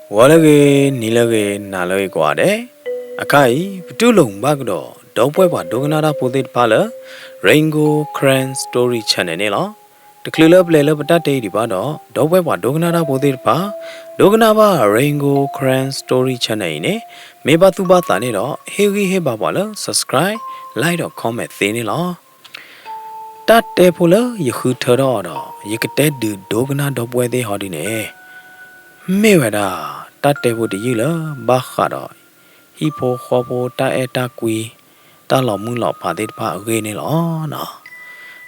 ဂီၤလၢအဂ့ၤ, နံၤလၢအဂ့ၤ, နၤလၢအဂ့ၤကိးဂၤဒဲး, အခါအံၤ ပတူၢ်လိာ်ဘၣ်ကဒီး ဒီပုၢ်ဝဲၢ်ပှၤဒိကနၣ်တၢ်ဖိသ့ၣ်တဖၣ်လၢ Rain Gold Karen Story Channel န့ၣ်လီၤ. တချုးလၢပလဲၤလၢပတၢ်တဲအံၤဒံးဘၣ်ဒီး ဒီပုၢ်ဝဲၢ်ပှၤဒိကနၣ်တၢ်ဖိသ့ၣ်တဖၣ် ဒိကနၣ်ဘၣ် Rain Gold Karen Story Channel အံၤန့ၣ် မ့ၢ်ဘၣ်သူၣ်ဘၣ်သးန့ၣ်ဒီး ဟ့ၣ်ဂံၢ်ဟ့ၣ်ဘါပှၤလၢ subscribe, like ဒီး comment သ့န့ၣ်လီၤ. တၢ်တဲဖိလၢယဃုထၢထီၣ်အီၤဒီး ယကတဲဒုးဒိကနၣ်ဒီပုၢ်ဝဲၢ်သ့ၣ်ဟီဒ်န့ၣ် မ့ၢ်ဝဲဒၣ် တၢ်တဲဖိတယုၢ်လၢဘၣ်ဃးဒီး ဟံၣ်ဖိဃီဖိတၢ်အဲၣ်တၢ်ကွံ တၢ်လီၤမုၢ်လီၤဖးသ့ၣ်တဖၣ်အဂ့ၢ်န့ၣ်လီၤ.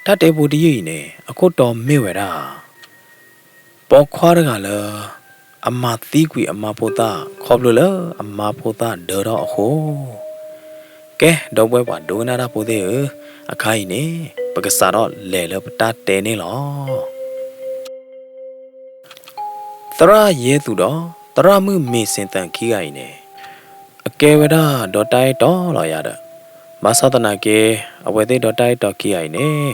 တၢ်တဲဖိတယုၢ်အံၤန့ၣ် အခိၣ်တီမ့ၢ်ဝဲဒၣ် ပိာ်ခွါတဂၤလၢ အမၤသံကွံာ်အမါဖိသၣ် ခီဖျိလၢအမါဖိသၣ်ဒၢထီၣ်အဃိ. ကဲ ဒီပုၢ်ဝဲၢ်ပှၤဒိကနၣ်တၢ်ဖိသ့ၣ်ဧၢ, အခါအံၤန့ၣ် ပကစးထီၣ်လဲၤလၢပတၢ်တဲန့ၣ်လီၤ. သရၣ်ယဲသူၣ်ဒီး သရၣ်မုၣ်မ့ၤစ့ၣ်သၣ်ခံဂၤအံၤန့ၣ် အကဲဝဲဒၣ်ဒီးတၢ်အဲၣ်တီလီၤယၤဒီး, ဘၣ်ဆၣ်သနာ်က့ အဝဲသ့ၣ်ဒီးတၢ်အဲၣ်တီခံဂၤအံၤန့ၣ်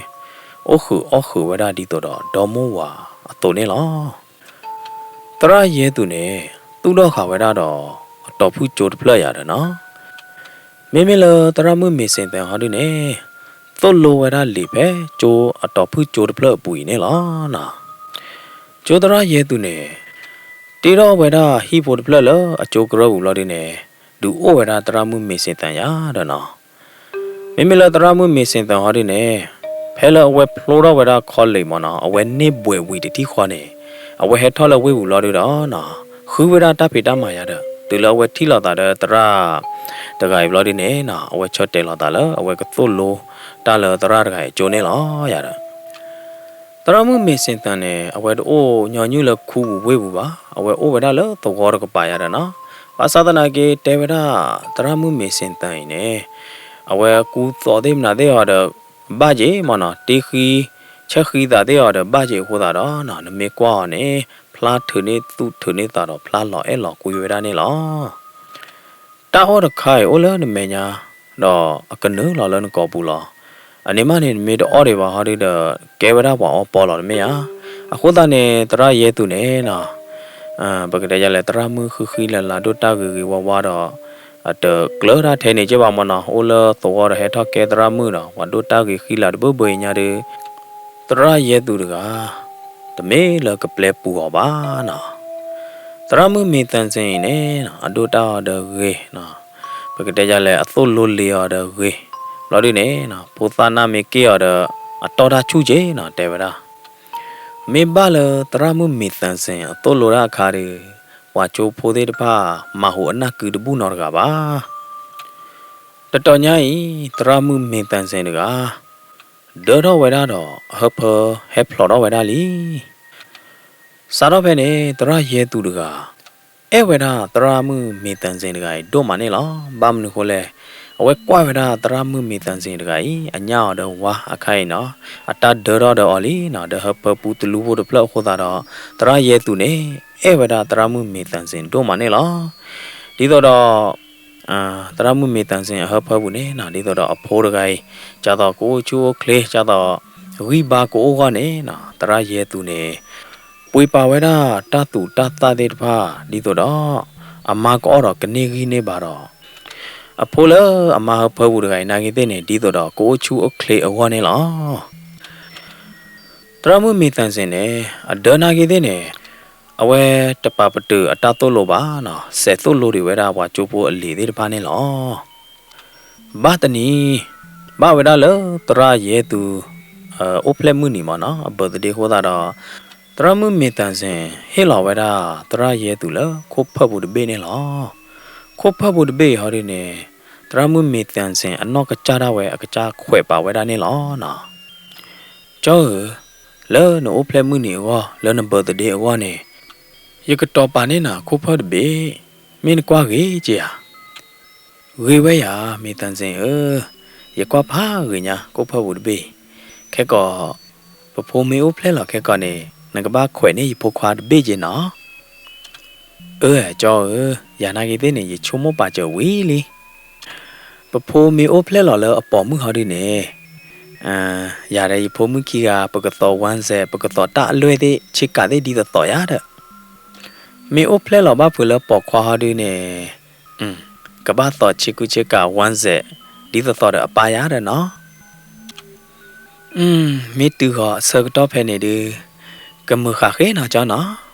အိၣ်ဃုာ်အီၣ်ဃုာ်ဝဲဒၣ်ဒ်သိးဒီး ဒီမိၢ်ဝၤအသိးန့ၣ်လီၤ. သရၣ်ယဲသူၣ်န့ၣ် သူၣ်ထီၣ်ဃာ်ဝဲဒၣ်ဒီး အတီၤဖုၣ်ကၠိတဖျၢၣ်ယၤဒီးနီၤ, မ့မ့ၢ်လၢသရၣ်မုၣ်မ့ၤစ့ၣ်သၣ်ဟီဒ်န့ၣ် သိၣ်လိဝဲဒၣ်လံာ်ဖဲကၠိအတီၤဖုၣ်ကၠိတဖျၢၣ်အပူၤအံၤန့ၣ်လီၤ. ကၠိသရၣ်ယဲသူၣ်န့ၣ် တ့ထီၣ်ဝဲဒၣ်ဟံၣ်ဖိတဖျၢၣ်လၢအကၠိကရၢၢ်ပူၤလီၤဒ်န့ၣ် ဒုးအိၣ်ဝဲဒၣ်သရၣ်မုၣ်မ့ၤစ့ၣ်သၣ်ယၤဒီးနီၤ, မ့မ့ၢ်လၢသရၣ်မုၣ်မ့ၤစ့ၣ်သၣ်ဟီဒ်န့ၣ် ဖဲလၢအဝဲဖျိထီၣ်ဝဲဒၣ်ခီလ့ၣ်မ့ၢ်နီၤ အဝဲန့ၢ်ဘှဲးဝံၤတထံၣ်ဃီန့ၣ် အဝဲဟဲထီၣ်လၢဝ့ၢ်ပူၤလီၤဒုးဒီးနီၤ ဃုဝဲဒၣ်တၢ်ဖံးတၢ်မၤယၤဒီး တုၤလၢအဝဲထံၣ်လိာ်သးဒီးသရၣ်တဂၤအံၤဘျီဒ်န့ၣ်နီၤ အဝဲဆၢတဲာ်လိာ်သးလၢအဝဲကသိၣ်လိတၢ်လၢသရၣ်တဂၤအံၤအကၠိန့ၣ်လီၤယၤဒီး သရၣ်မုၣ်မ့ၤစ့ၣ်သၣ်န့ၣ် အဝဲတအိၣ်ညီနုၢ်လၢခူပူၤဝ့ၢ်ပူၤဘၣ်, အဝဲအိၣ်ဝဲဒၣ်လၢသဝီတကပၤယၤဒီးနီၤ, ဘၣ်ဆၣ်သနာ်က့တဲဝဲဒၣ် သရၣ်မုၣ်မ့ၤစ့ၣ်သၣ်အံၤန့ၣ် အဝဲကူသိးသ့ၣ်မနုၤသ့ၣ်အီၤဒီး ဘၣ်က့ၤမ့ၢ်နီၤ တ့ဃံ ဆဲဃံသးသ့ၣ်အီၤဒီး ဘၣ်က့ၤအဃိသတးဒီးနီၤ နမ့ၢ်ကွၢ်အီၤန့ၣ် ဖျါထုးန့ၢ်သူၣ်ထုးန့ၢ်သးဒီးဖျါလီၤအဲၣ်လီၤကွံဝဲဒၣ်န့ၣ်လီၤ. တၢ်အီၣ်တခါအံၤအိၣ်လၢနမဲာ်ညါ ဒီးအကနုာ်လီၤလၢနကိာ်ပူၤလီၤ. အန့ၣ်မးန့ၣ် နမ့ၢ်တအီၣ်ဒံးဘၣ်ဟီဒုဒီး ကဲဝဲဒၣ်ပှၤအီပီလီၤတမ့ၢ်ဧါ. အဃိသတးန့ၣ် သရၣ်ယဲသူၣ်န့ၣ်နီၤ ပကတဲယၤလဲၣ် သရၣ်မုၣ်ဃံဃံလၤလၤဒိၣ်တၢ်ဂ့ၤဂ့ၤဝါဝါဒီး အတကျၢၤတၢ်ထဲန့ၣ်က့ဘၣ်မ့ၢ်နီၤ အိၣ်လၢသဝီဒီးဟဲထီၣ်ကဲသရၣ်မုၣ်ဒီး ပှၤဒိၣ်တၢ်ဂ့ၤဃံလၤတဘၢဘၢအံၤညါဒီး သရၣ်ယဲသူၣ်တဂၤ တမ့ၢ်လၢကပျဲပူၤအီၤဘၣ်နီၤ. သရၣ်မုၣ်မ့ၤသၣ်စ့ၣ်အံၤန့ၣ်နီၤ အဒိၣ်တၢ်အီၤဒီးဂ့ၤနီၤ, ပကတဲယၤလဲၣ် အသိၣ်လိလံၤအီၤဒီးဂ့ၤ, ဘျီဒ်န့ၣ်နီၤ ဖိသၣ်နၢ်မ့ၢ်က့ၢ်အီၤဒီး အတီၢ်တၢ်ဆူၣ်က့နီၤ တဲဝဲဒၣ်. မ့ၢ်ဘၣ်လၢသရၣ်မုၣ်မ့ၤသၣ်စ့ၣ်အသိၣ်လိတၢ်အခါဒီး ပှၤကၠိဖိသ့ၣ်တဖၣ် မၤဟူးအနၢ်ကုတဘူၣ်နီတဂၤဘၣ်. တတီၤညါအံၤ သရၣ်မုၣ်မ့ၤသၣ်စ့ၣ်တဂၤ ဒၢထီၣ်ဝဲဒၣ်ဒီး အဟၢဖၢဟဲဖျိးထီၣ်ဝဲဒၣ်လံ. စးထီၣ်ဖဲန့ၣ် သရၣ်ယဲသူၣ်တဂၤ အဲၣ်ဝဲဒၣ်သရၣ်မုၣ်မ့ၤသၣ်စ့ၣ်တဂၤအံၤဒိၣ်မးန့ၣ်လီၤ. ဘၣ်မနုၤဃိလဲၣ်, အဝဲကွၢ်ဝဲဒၣ်သရၣ်မုၣ်မ့ၤသၣ်စ့ၣ်တဂၤအံၤ အညၣ်အီၤဒီးဝါအခါအံၤနီၤ အတၢ်ဒၢထီၣ်ဒီးအီၤလံနီၤ ဒီးဟၢဖၢပူတလူဖိတဖျၢၣ်အဃိသတးဒီး သရၣ်ယဲသူၣ်န့ၣ် အဲၣ်ဝဲဒၣ်သရၣ်မုၣ်မ့ၤသၣ်စ့ၣ်ဒိၣ်မးန့ၣ်လီၤ. ဒ်သိးဒီး သရၣ်မုၣ်မ့ၤသၣ်စ့ၣ်အဟၢဖၢပူၤန့ၣ်နီၤ ဒ်သိးဒီးအဖိတဂၤအံၤ ဒ်သိးကအိၣ်ဆူၣ်အိၣ်ချ့ ဒ်သိးဂံၢ်ဘါကအိၣ်ဂီၢ်န့ၣ်နီၤ သရၣ်ယဲသူၣ်န့ၣ် ပှ့ၤပာ်ဝဲဒၣ်တၢ်သူၣ်တၢ်သၣ်သ့ၣ်တဖၣ် ဒ်သိးဒီး အမါကအီၣ်ဒီးကန့ၢ်ဂံၢ်န့ၢ်ဘါဒီး အဖိလၢအမါဟၢဖၢပူၤတဂၤအံၤနာ်က့သ့ၣ်န့ၣ် ဒ်သိးဒီးကအိၣ်ဆူၣ်အိၣ်ချ့အဂီၢ်န့ၣ်လီၤ. သရၣ်မုၣ်မ့ၤသၣ်စ့ၣ်န့ၣ် အဒၢနာ်က့သ့ၣ်န့ၣ် အဝဲတပာ်ပတုာ်အတၢ်သိၣ်လိဘၣ်နီၤ စဲးသိၣ်လိဒံးဝဲဒၣ်ပှၤကၠိဖိအလံၤသ့ၣ်တဖၣ်န့ၣ်လီၤ. ဘၣ်တနံၤ ဘၣ်ဝဲဒၣ်လၢသရၣ်ယဲသူၣ် အိၣ်ဖျဲၣ်မုၢ်နံၤမ့ၢ်နီၤ အ birthday အဃိသတးဒီး သရၣ်မုၣ်မ့ၤသၣ်စ့ၣ် ဟ့ၣ်လီၤဝဲဒၣ်သရၣ်ယဲသူၣ်လၢခိၣ်ဖၢပူၤတဘ့ၣ်န့ၣ်လီၤ. ခိၣ်ဖၢပူၤတဘ့ၣ်အံၤဟီဒ်န့ၣ် သရၣ်မုၣ်မ့ၤသၣ်စ့ၣ် အနီၢ်ကစၢ်ဒၣ်ဝဲအကစၢ်ခွဲးပာ်ဝဲဒၣ်န့ၣ်လီၤနီၤ. ကၠီဧၢ, လၢနအိၣ်ဖျဲၣ်မုၢ်နံၤအဂီၢ် လၢန birthday အဂီၢ်န့ၣ် ယကတီၤပာ်န့ၢ်နၤခိၣ်ဖၢတဘ့ၣ်, မ့ၢ်နကွၢ်ဂ့ၤက့ၤဧါ. ဂ့ၤဝဲယၤ မ့ၤသၣ်စ့ၣ်ဧၢ, ယကွၢ်ဖးဂ့ၤညါ ခိၣ်ဖၢပူၤတဘ့ၣ်အံၤ, ခဲကီး ပဖိမ့ၢ်အိၣ်ဖျဲၣ်လီၤခဲကီးန့ၣ် နကဘၣ်ခွဲးန့ၢ်ယဖိခွါတဘ့ၣ်က့ၤနီၤ. အၢ ကၠီဧၢ, ယၤနာ်က့သ့ၣ်န့ၣ် ယဆိကမိၣ်ပာ်စၢၤဝံၤလံ. ပဖိမ့ၢ်အိၣ်ဖျဲၣ်လီၤလၢအပိာ်မုၣ်ဟီဒ်န့ၣ်, ယၤဒီးယဖိမုၣ်ခံဂၤ ပကသိး ဝၣ်စဲး ပကသိးတၢ်အလွဲၢ်သ့ၣ် ဆ့ကၤသ့ၣ်ဒ်သိးသိးယၤဒီး မ့ၢ်အိၣ်ဖျဲၣ်လီၤဘၣ်ဖုးလၢပိာ်ခွါဟီဒုန့ၣ်, ကဘၣ်သိးဆ့ကူဆ့ကၤဝၣ်စဲး ဒ်သိးသိးဒီးအပၢ်ယၤဒီးနီၤ. မ့ၢ်တုၤဃီၤအဆၢကတီၢ်ဖဲန့ၣ်ဒု, ကမုာ်ဃာ်ဃ့နီၤကၠီနီၤ.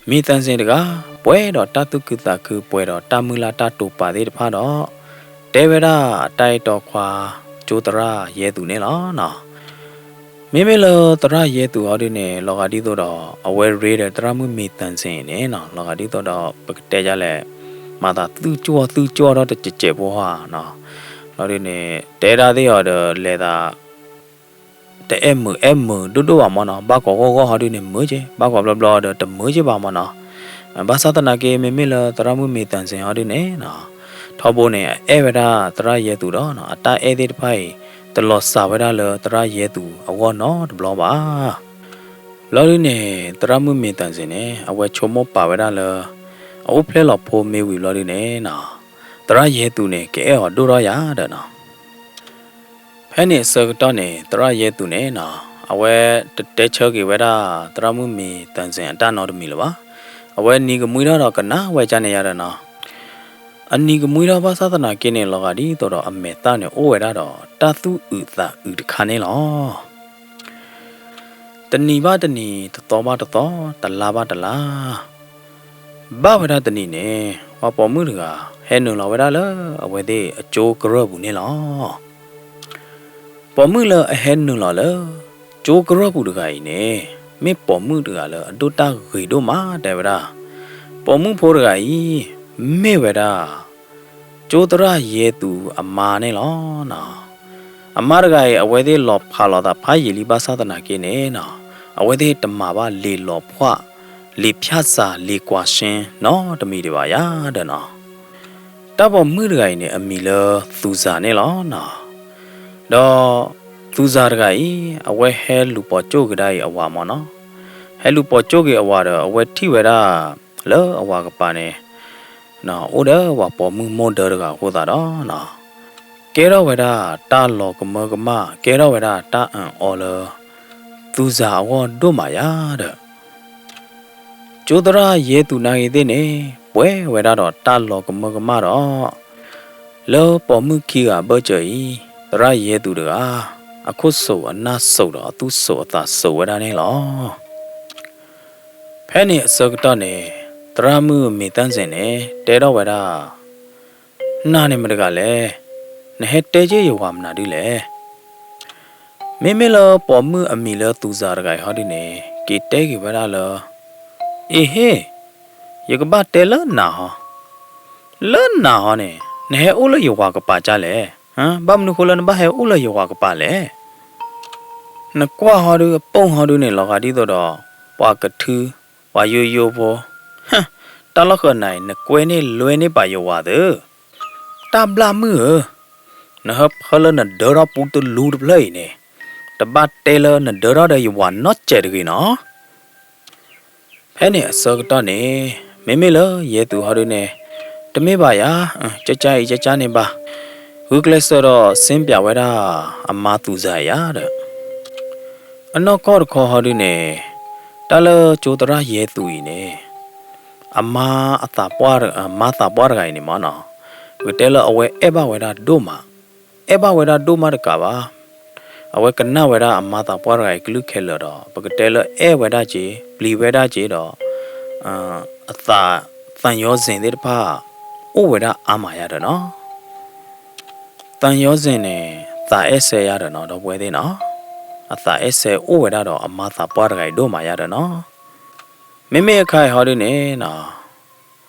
မ့ၢ်သၣ်စ့ၣ်တဂၤ ပှဲၤဒီးတၢ်သူၣ်ခုသးခု ပှဲၤဒီးတၢ်မုၢ်လၢ်တၢ်တိာ်ပာ်သ့ၣ်တဖၣ်ဒီး, တဲဝဲဒၣ်အတၢ်အဲၣ်တီခွါ ကၠိသရၣ်ယဲသူၣ်န့ၣ်လီၤနီၤ. မ့မ့ၢ်လၢသရၣ်ယဲသူၣ်ဟီဒုန့ၣ် လီၤဂာ်ဒ်သိးဒီး အဝဲရ့ဒီးသရၣ်မုၣ်မ့ၢ်သၣ်စ့ၣ်န့ၣ်နီၤ, လီၤဂာ်ဒ်သိးဒီး ပကတဲယလဲၣ်, မၤသးသူၣ်ကၠီၣ်သူၣ်ကၠီၣ်ထီၣ်တစဲးစဲးဖိဟါနီၤ. လီၤဒုန့ၣ် တဲဒၣ်သ့ၣ်အီၤဒီးလဲၤသး တအဲၣ်မုာ်အဲၣ်မုာ်ဒိၣ်ဒိၣ်ဘၣ်မၢ်နီၤ, ဘၣ်ကိးဂီၢ်ဂီၢ်ဟီဒုန့ၣ်မုာ်က့, ဘၣ်ကိးဘျီဘျီဒီးတမုာ်က့ဘၣ်မၢ်နီၤ. ဘၣ်ဆၣ်သနာ်က့ မ့မ့ၢ်လၢသရၣ်မုၣ်မ့ၢ်သၣ်စ့ၣ်ဟီဒုန့ၣ်နီၤ, ထီဘိန့ၣ် အအဲၣ်ဝဲဒၣ်သရၣ်ယဲသူၣ်ဒီးနီၤ, အတၢ်အဲၣ်သ့ၣ်တဖၣ်အံၤ တလီၤစှၤဝဲဒၣ်လၢသရၣ်ယဲသူၣ်အဂီၢ်နီတဘျီဘၣ်. လီၤဒုန့ၣ် သရၣ်မုၣ်မ့ၢ်သၣ်စ့ၣ်န့ၣ် အဝဲဆိကမိၣ်ပာ်ဝဲဒၣ်လၢ အအိၣ်ဖျဲၣ်လီၤဖိမ့ၢ်ဝံၤဘျီဒုန့ၣ်နီၤ, သရၣ်ယဲသူၣ်န့ၣ် ကအဲၣ်အီၤဒိၣ်ထီၣ်ယၤဒီးနီၤ. ဖဲန့ၣ်အဆၢကတီၢ်န့ၣ် သရၣ်ယဲသူၣ်န့ၣ်နီၤ, အဝဲတတဲဆၢက့ၤဝဲဒၣ် သရၣ်မုၣ်မ့ၢ်သၣ်စ့ၣ်အတၢ်နီတမံၤလၢၤဘၣ်. အဝဲနံၤကမှံထီၣ်ဒီးကနၣ်ဝဲကၠါန့ၣ်ယၤဒီးနီၤ. အနံၤကမှံထီၣ်ဘၣ်ဆၣ်သနာ်က့န့ၣ် လီၤဂာ်ဒ်သိးဒီးအမဲာ်သၣ်န့ၣ်အိၣ်ဝဲဒၣ်ဒီး တၢ်သူၣ်အုးသးအုးတခါန့ၣ်လီၤ. တနံၤဘၣ်တနံၤ, တသီဘၣ်တသီ, တလါဘၣ်တလါ, ဘၣ်ဝဲဒၣ်တနံၤန့ၣ် ပှၤပိာ်မုၣ်တဂၤ ဟဲနုာ်လီၤဝဲဒၣ်လၢအဝဲသ့ၣ်အကၠိကရၢၢ်ပူၤန့ၣ်လီၤ. ပိာ်မုၣ်လၢအဟဲနုာ်လီၤလၢ ကၠိကရၢၢ်ပူၤတဂၤအံၤန့ၣ် မ့ၢ်ပိာ်မုၣ်တဂၤလၢအဒိၣ်တၢ်ဂ့ၤဒိၣ်မးတဲဝဲဒၣ်. ပိာ်မုၣ်ဖိတဂၤအံၤ မ့ၢ်ဝဲဒၣ် ကၠိသရၣ်ယဲသူၣ်အမါန့ၣ်လီၤ. အမါတဂၤအံၤ အဝဲသ့ၣ်လီၤဖးလီၤသးဖးယံာ်လံဘၣ်ဆၣ်သနာ်က့န့ၣ်နီၤ, အဝဲသ့ၣ်တမၤဘၣ်လံာ်လီၤဖှၣ်, လံာ်ဖၠၣ်စၢ်, လံာ်ကွၢ်ရှ့နီတမံၤဒံးဘၣ်ယၤဒီးနီၤ. တၢ်ပိာ်မုၣ်တဂၤအံၤန့ၣ် အမံၤလၢသူၣ်စၢ်န့ၣ်လီၤနီၤ. ဒီးသူၣ်စၢ်တဂၤအံၤ အဝဲဟဲလူၤပိာ်ကၠိၣ်က့ၤဒၣ်အံၤအဝၤမၢ်နီၤ. ဟဲလူၤပိာ်ကၠိၣ်က့ၤအဝၤဒီး အဝဲထံၣ်ဝဲဒၣ် လၢအဝၤကပၤန့ၣ် အိၣ်ဒီးပှၤပိာ်မုၣ်မိၢ်ဒၢတဂၤအဃိသတးဒီးနီၤ, ကဲထီၣ်ဝဲဒၣ်တၢ်လီၤကမၢကမၣ်, ကဲထီၣ်ဝဲဒၣ်တၢ်အၢၣ်အီလၢ သူၣ်စၢ်အဂီၢ်ဒိၣ်မးယၤဒီး ကၠိသရၣ်ယဲသူၣ်နာ်ဂ့ၤသ့ၣ်န့ၣ် ပှဲၤဝဲဒၣ်ဒီးတၢ်လီၤကမၢကမၣ်ဒီး လၢပိာ်မုၣ်ခံဂၤအဘၢၣ်စၢၤအံၤ သရၣ်ယဲသူၣ်တဂၤ အခိၣ်စိၤအနၢ်စိၤဒီးအသူၣ်စိၤအသးစိၤဝဲဒၣ်န့ၣ်လီၤ. ဖဲန့ၣ်အဆၢကတီၢ်န့ၣ် သရၣ်မုၣ်မ့ၢ်သၣ်စ့ၣ်န့ၣ် တဲထီၣ်ဝဲဒၣ်, နၤန့ၣ်မတဂၤလဲၣ်, နဟဲတဲက့ၤယဝၤမနုၤဒ်လဲၣ်. မ့မ့ၢ်လၢပိာ်မုၣ်အမံၤလၢသူၣ်စၢ်တဂၤအံၤဟီဒုန့ၣ် က့ၤတဲက့ၤဝဲဒၣ်လၢ အ့ဟ့ၣ်, ယကဘၣ်တဲလၢနၤဟီ, လၢနၤဟီန့ၣ် နဟဲအိၣ်လၢယဝၤကပၤကၢ်လဲၣ်. ဘၣ်မနုၤဃိလၢနဘၣ်ဟဲအိၣ်လၢယဝၤကပၤလဲၣ်. နကွၢ်ဟီဒု အပိၢ်ဟီဒုန့ၣ် လီၤဂာ်ဒ်သိးဒီး ပှၤကထု, ပှၤယိယိဖိ, တၢ်လီၢ်ဃၢၤနၤအံၤ နကွဲန့ၢ်လွဲန့ၢ်ပာ်ယဝၤသၢ. တၢ်ဘျၣ်မုၣ်ဧၢ, နဟၢဖၢလၢနဒၢထီၣ်ပူတလူတဖျၢၣ်အံၤန့ၣ် တဘၣ်တဲလၢနဒၢထီၣ်ဒီးယဝၤနီတစဲးတဂ့ၤနီၤ. ဖဲန့ၣ်အဆၢကတီၢ်န့ၣ် မ့မ့ၢ်လၢယဲသူၣ်ဟီဒုန့ၣ် တမ့ၢ်ဘၣ်ယၤ, ကၠၢကၠၢအံၤကၠၢကၠၢန့ၣ်ဘၣ်, ဂုာ်ကျဲးစၢးဒီးစ့ပၠးဝဲဒၣ် အမါသူၣ်စၢ်ယၤဒီး အနီၢ်ကီၢ်တခီဟီဒုန့ၣ် တၢ်လၢကၠိသရၣ်ယဲသူၣ်အံၤန့ၣ် အမါအသးပှၢ်, အမါသးပှၢ်တဂၤအံၤန့ၣ်မ့ၢ်နီၤ, ပကတဲလၢအဝဲအဲၣ်ဘၣ်ဝဲဒၣ်ဒိၣ်မး, အဲၣ်ဘၣ်ဝဲဒၣ်ဒိၣ်မးတကးဘၣ်, အဝဲကနၣ်ဝဲဒၣ်အမါသးပှၢ်တဂၤအံၤကလုၢ်ခဲလၢာ်ဒီး ပကတဲလၢအဲၣ်ဝဲဒၣ်က့ၤ ပျံၤဝဲဒၣ်က့ၤဒီး အသး, သံယောဇဉ်သ့ၣ်တဖၣ် အိၣ်ဝဲဒၣ်အါမးယၤဒီးနီၤ. သံယောဇဉ်န့ၣ် သးအဲၣ်စဲယၤဒီးနီၤ ဒီပုၢ်ဝဲၢ်သ့ၣ်နီၤ, အသးအဲၣ်စဲအိၣ်ဝဲဒၣ်ဒီးအမါသးပှၢ်တဂၤအံၤဒိၣ်မးယၤဒီးနီၤ. မ့မ့ၢ်အခါအံၤဟီဒုန့ၣ်နီၤ,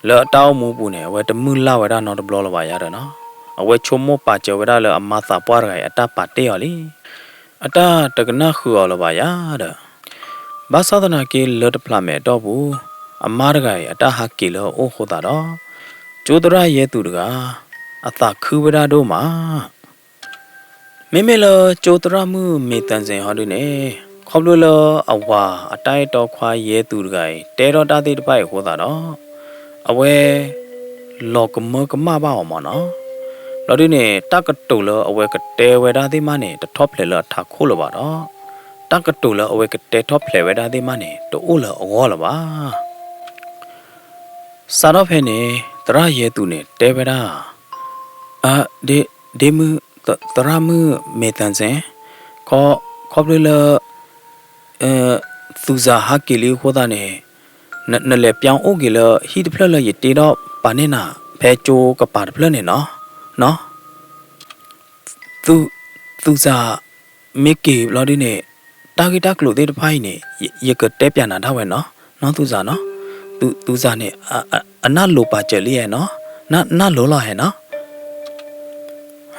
လၢအတၢ်အိၣ်မူပူၤန့ၣ် အဝဲတမုၢ်လၢ်ဝဲဒၣ်နီတဘျီလၢၤဘၣ်ယၤဒီးနီၤ, အဝဲဆိကမိၣ်ပာ်စၢၤဝဲဒၣ်လၢအမါသးပှၢ်တဂၤအံၤအတၢ်ပာ်တ့ၢ်အီၤလံ, အတၢ်တကနၣ်ဃုာ်အီၤလၢၤဘၣ်ယၤဒီး ဘၣ်ဆၣ်သနာ်က့လၢတဖျးမဲာ်အတီၢ်ပူၤ, အမါတဂၤအံၤအတၢ်ဟးက့ၤလၢအအိၣ်အဃိသတးဒီး, ကၠိသရၣ်ယဲသူၣ်တဂၤ အသးခုဝဲဒၣ်ဒိၣ်မး. မ့မ့ၢ်လၢကၠိသရၣ်မုၣ်မ့ၢ်သၣ်စ့ၣ်ဟီဒုန့ၣ်, ခီဖျိလၢအဝၤအတၢ်အဲၣ်တီခွါယဲသူၣ်တဂၤအံၤ တဲထီၣ်တၢ်သ့ၣ်တဖၣ်အံၤအဃိသတးဒီး, အဝဲ လီၤကမၢကမၣ်ဘၣ်အီၤမ့ၢ်နီၤ. လီၤဒုန့ၣ် တၢ်ကတိၤလၢအဝဲကတဲဝဲဒၣ်သ့ၣ်မးန့ၣ် တထီၣ်ဖျဲးလၢအထးခိၣ်လၢၤဘၣ်ဒီး, တၢ်ကတိၤလၢအဝဲကတဲထီၣ်ဖျဲးဝဲဒၣ်သ့ၣ်မးန့ၣ် တအိၣ်လၢအဂီၢ်လၢၤဘၣ်. စးထီၣ်ဖဲန့ၣ် သရၣ်ယဲသူၣ်န့ၣ် တဲဝဲဒၣ်, ဒ့မုၣ်, သရၣ်မုၣ်မ့ၢ်သၢစ့ၣ်, ခီဖျိလၢ သူၣ်စၢ်ဟးက့ၤလံအဃိသတးန့ၣ်, နလဲၤပၠီအိၣ်က့ၤလၢဟံၣ်တဖျၢၣ်လၢယတ့ထီၣ်ပာ်န့ၢ်နၤ ဖဲကၠိကပၤတဖျၢၣ်န့ၣ်နီၤ. သူၣ်စၢ်မ့ၢ်က့ၤဘျီဒုန့ၣ်, တၢ်ဂ့ၢ်တၢ်ကျိၤသ့ၣ်တဖၣ်အံၤန့ၣ် ယကတဲပၠးနၤဒၣ်ဝဲနီၤ, နီၤသူၣ်စၢ်နီၤ. သူၣ်စၢ်န့ၣ် အနၢ်လိၤပာ်စၢၤလံဟဲနီၤ, နၢ်လိၤလီၤဟဲနီၤ.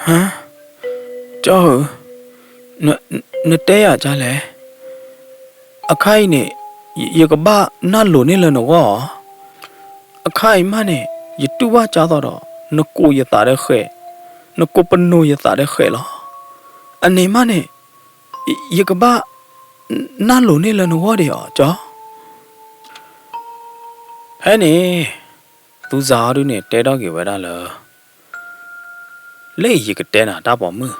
ဟါ, ကၠီဧၢ, နတဲယၤကၠါလဲၣ်. အခါအံၤန့ၣ် ယကဘၣ်နၢ်လိၤန့ၢ်လၢနဂီၢ်ဧါ. အခါအံၤမးန့ၣ် ယတူၢ်ဘၣ်ကၠါသီဒီး နကိးယသးဒီးဃဲး, နကိးပနိၢ်ယသးဒီးဃဲးလီၤ. အန့ၣ်မးန့ၣ် ယကဘၣ်နၢ်လိၤန့ၢ်လၢနဂီၢ်ဒံးဧါ ကၠီ. ဖဲန့ၣ် သူၣ်စၢ်အီၤဒုန့ၣ် တဲထီၣ်က့ၤဝဲဒၣ်လၢ လၢအံၤယကတဲနၤတၢ်ပိာ်မုၣ်,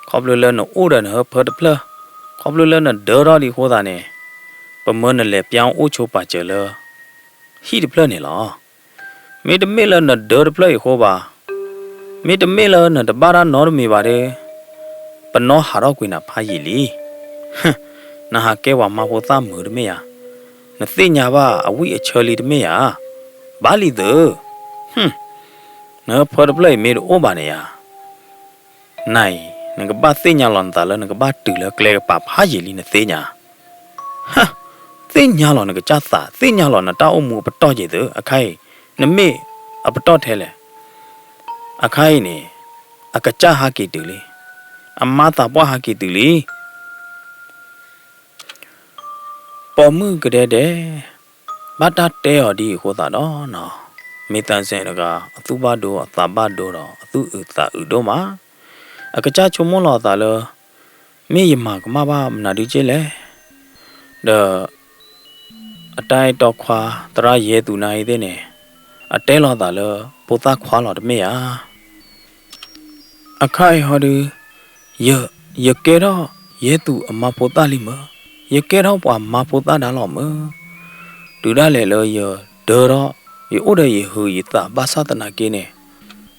ခီဖျိလၢနအိၣ်ဒီးနဟၢဖၢတဖျၢၣ်, ခီဖျိလၢနဒၢထီၣ်ဒံးအဃိသတးန့ၣ်, ပမၢနလဲၤပၠီအိၣ်ဆိပာ်စၢၤလၢ ဟံၣ်တဖျၢၣ်န့ၣ်လီၤ. မ့တမ့ၢ်လၢနဒၢတဖျၢၣ်အံၤအဃိဘၣ်, မ့တမ့ၢ်လၢနတဘၣ်တၢ်နီတမံၤဘၣ်ဒီး, ပနီၢ်ဟးထီၣ်ကွံာ်နၤဖးယံာ်လံ. နဟးကဲပှၤမါဖိသၣ်မုာ်တမ့ၢ်ဧါ, နသ့ၣ်ညါဘၣ်အဝံၣ်အဆၢလံတမ့ၢ်ဧါ, ဘၣ်လံသု, နဟၢဖၢတဖျၢၣ်အံၤမ့ၢ်တအိၣ်ဘၣ်န့ၣ်ဧါ, နၤအံၤ နကဘၣ်သ့ၣ်ညါလီၤနသးလၢနကဘၣ်တုၤလၢကျဲကပၤဖးယံာ်လံ နသ့ၣ်ညါ. ဟါ, သ့ၣ်ညါလီၤနကစၢ်သး, သ့ၣ်ညါလီၤနတၢ်အိၣ်မူအပတီၢ်က့ၤသု, အခါအံၤ နမ့ၢ်အပတီၢ်ထဲလဲၣ်. အခါအံၤန့ၣ် အကစၢ်ဟးက့ၤတုၤလံ, အမါသးပှၢ်ဟးက့ၤတုၤလံ. ပိာ်မုၣ်ကဒဲဒဲး ဘၣ်တၢ်တဲအီၤဒ်အံၤအဃိသတးဒီး, မ့ၢ်သၢစ့ၣ်တဂၤ အသူၣ်ဘၣ်ဒိအသးဘၣ်ဒိဒီး အသူၣ်အုးသးအုးဒိၣ်မး. အကစၢ်ဆိကမိၣ်လီၤအသးလၢ မ့ၢ်ယမၤကမၣ်ဘၣ်မနုၤဒုက့လဲၣ်. ဒီး အတၢ်အဲၣ်တီခွါ သရၣ်ယဲသူၣ်နၤအံၤသ့ၣ်န့ၣ် အတဲလီၤအသးလၢ ဖိသၣ်ခွါလီၤတမ့ၢ်ဧါ. အခါအံၤဟီဒု ယကဲထီၣ်ယဲသူၣ်အမါဖိသၣ်လံမၢ်, ယကဲထီၣ်ပှၤမါဖိသၣ်ဒါလီၤမၢ်. တုၤဒၣ်လဲာ်လၢယဒၢထီၣ် ယအိၣ်ဒီးယဟုးယသးဘၣ်ဆၣ်သနာ်က့န့ၣ်,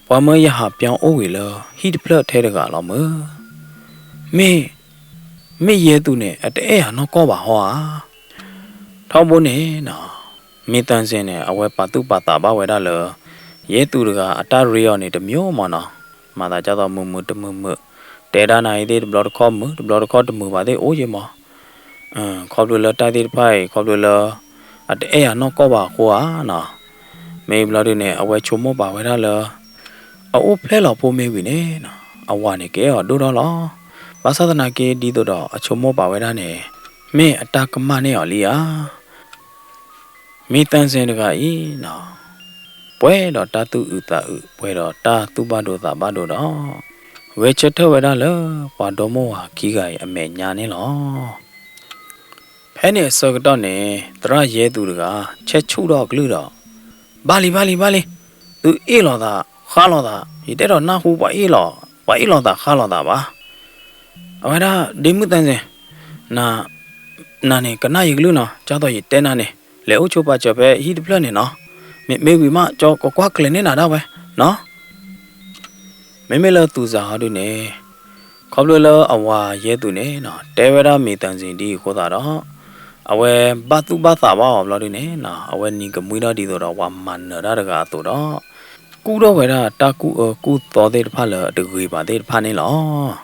ပှၤမၢယဟးပၠီအိၣ်ဝံၤလၢဟံၣ်တဖျၢၣ်ထဲတဂၤလီၤမၢ်. မ့ၢ် မ့ၢ်ယဲသူၣ်န့ၣ် အတအဲၣ်ယၤနီၢ်ကီၢ်ဘၣ်ဟီဧါ. ထီဘိန့ၣ်နီၤ, မ့ၢ်သၢစ့ၣ်န့ၣ် အဝဲပာ်သူၣ်ပာ်သးဘၣ်ဝဲဒၣ်လၢ ယဲသူၣ်တဂၤအတၢ်ရ့အီၤန့ၣ်တမံၤမၢ်နီၤ. မၤသးဒ်သိးမုာ်မုာ်တမုာ်မုာ်, တဲဒၣ်နၤအံၤသ့ၣ်တဘျီတခီၣ်မုာ် တဘျီတခီၣ်တမုာ်ဘၣ်သ့ၣ်အိၣ်ယဲမၢ်. ခီဖျိလၢတၢ်သ့ၣ်တဖၣ်အံၤ ခီဖျိလၢ အတအဲၣ်ယၤနီၢ်ကီၢ်ဘၣ်အဃိဧါနီၤ. မ့ၢ်ဘျီဒုန့ၣ် အဝဲဆိကမိၣ်ပာ်ဝဲဒၣ်လၢ အအိၣ်ဖျဲၣ်လီၤဖိမ့ၢ်ဝံၤန့ၣ်နီၤ, အဝၤန့ၣ်ကအဲၣ်အီၤဒိၣ်ထီၣ်လီၤ. ဘၣ်ဆၣ်သနာ်က့ ဒ်သိးဒီးအဆိကမိၣ်ပာ်ဝဲဒၣ်န့ၣ် မ့ၢ်အတၢ်ကမၣ်န့ၢ်အီၤလံဧါ. မ့ၢ်သၢစ့ၣ်တဂၤအံၤနီၤ, ပှဲၤဒီးတၢ်သူၣ်အုးသးအုး ပှဲၤဒီးတၢ်သူၣ်ဘၣ်ဒိသးဘၣ်ဒိဒီး ဂဲၤဆၢထၢၣ်ဝဲဒၣ်လၢ ပှၤဒီမိၢ်ဝၤခံဂၤအံၤအမဲာ်ညါန့ၣ်လီၤ. ဖဲန့ၣ်အဆၢကတီၢ်န့ၣ် သရၣ်ယဲသူၣ်တဂၤ ဆဲးဆူၣ်ထီၣ်အကလုၢ်ဒီး, ဘၣ်လံ ဘၣ်လံ ဘၣ်လံ, သုအ့ၣ်လိာ်သး ဃါလိာ်သး, ယတအဲၣ်ဒိးနၢ်ဟူပှၤအ့ၣ်လိာ်, ပှၤအ့ၣ်လိာ်သးဃါလိာ်သးဘၣ်. အဝဲဒၣ် ဒ့မုၣ်သၢစ့ၣ်, နၤန့ၣ် ကနၣ်ယကလုၢ်နီၤ, ဒ်သိးယတဲနၤန့ၣ် လဲၤအိၣ်ဆိပာ်စၢၤဖဲဟံၣ်တဖျၢၣ်န့ၣ်နီၤ. မ့မ့ၢ်ဝံၤမး ကကွၢ်ကျဲၤန့ၢ်နၤဒၣ်ဝဲနီၤ. မ့မ့ၢ်လၢသူၣ်စၢ်ဟီဒုန့ၣ်, ခီဖျိလၢအဝၤယဲသူၣ်န့ၣ်နီၤ တဲဝဲဒၣ်မ့ၢ်သၢစ့ၣ်ဒ်အံၤအဃိသတးဒီး, အဝဲဘၣ်သူၣ်ဘၣ်သးဘၣ်အီၤဘျီဒုန့ၣ်နီၤ အဝဲနံၤကမှံထီၣ်ဒ်သိးဒီးပှၤမၤနၢၤတၢ်တဂၤအသိးဒီး, ကူၣ်ထီၣ်ဝဲဒၣ်တၢ်ကူၣ်အၢကူၣ်သီသ့ၣ်တဖၣ်လၢအတဂ့ၤဘၣ်သ့ၣ်တဖၣ်န့ၣ်လီၤ.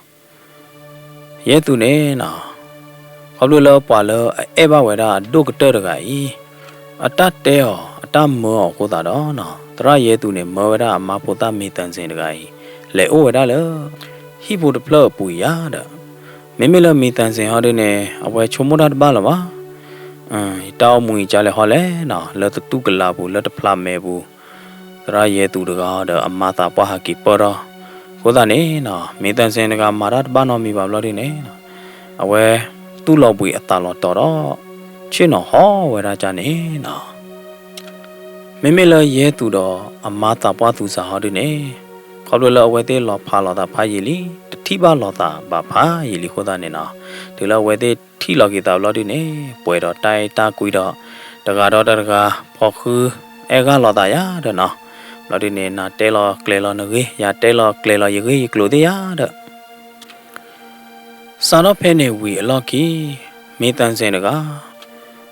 ယဲသူၣ်န့ၣ်နီၤ, ခီဖျိလၢပှၤလၢအအဲၣ်ဘၣ်ဝဲဒၣ်အဒိၣ်ကတၢၢ်တဂၤအံၤ, အတၢ်တဲအီၤ အတၢ်မၢအီၤအဃိသတးဒီးနီၤ သရၣ်ယဲသူၣ်န့ၣ် မၢဝဲဒၣ်အမါဖိသၣ်မ့ၢ်သၢစ့ၣ်တဂၤအံၤ လဲၤအိၣ်ဝဲဒၣ်လၢ ဟံၣ်ဖိတဖျၢၣ်အပူၤအံၤဧါဒီး, မ့မ့ၢ်လၢမ့ၢ်သၢစ့ၣ်ဟီဒုန့ၣ် အဝဲဆိကမိၣ်တၢ်တဘၣ်လၢၤဘၣ်. တၢ်အိၣ်မူအံၤကၢ်လဲၣ်ဟီလဲၣ်နီၤ လၢသတူၢ်ကလာ်ပူၤ လၢတဖျးမဲာ်ပူၤ, သရၣ်ယဲသူၣ်တဂၤဒီးအမါသးပှၢ်ဟးက့ၤပၢၢ်ထီၣ်, အဃိသတးန့ၣ်နီၤ မ့ၢ်သၢစ့ၣ်တဂၤမၤတၢ်တဘၣ်နီတမံၤဘၣ်ဘျီဒုန့ၣ်နီၤ အဝဲသူၣ်လီၤဘှံးအသးလီၤတီၤဒီး ဆ့ၣ်နီၤဟီဝဲဒၣ်ကၢ်န့ၣ်နီၤ. မ့မ့ၢ်လၢယဲသူၣ်ဒီးအမါသးပှၢ်သူၣ်စၢ်ဟီဒုန့ၣ်, ခီဖျိလၢအဝဲသ့ၣ်လီၤဖးလိာ်သးဖးယံာ်လံ, တထံၣ်ဘၣ်လိာ်သးဘၣ်ဖးယံာ်လံအဃိသတးန့ၣ်နီၤ, တုၤလၢအဝဲသ့ၣ်ထံၣ်လိာ်က့ၤသးဘျီဒုန့ၣ် ပှဲၤဒီးတၢ်အဲၣ်တၢ်ကွံဒီး တဂၤဒီးတဂၤ ဖီဃု အဲၣ်ဂၢ်လိာ်သးယၤဒီးနီၤ. ဘျီဒုန့ၣ် နၤတဲလီၤကျဲၤလီၤနဂ့ၢ်, ယၤတဲလီၤကျဲၤလီၤယဂ့ၢ်ယကျိၤသ့ၣ်ယၤဒီး စးထီၣ်ဖဲန့ၣ်ဝံၤအလီၢ်ခံ, မ့ၢ်သၢစ့ၣ်တဂၤ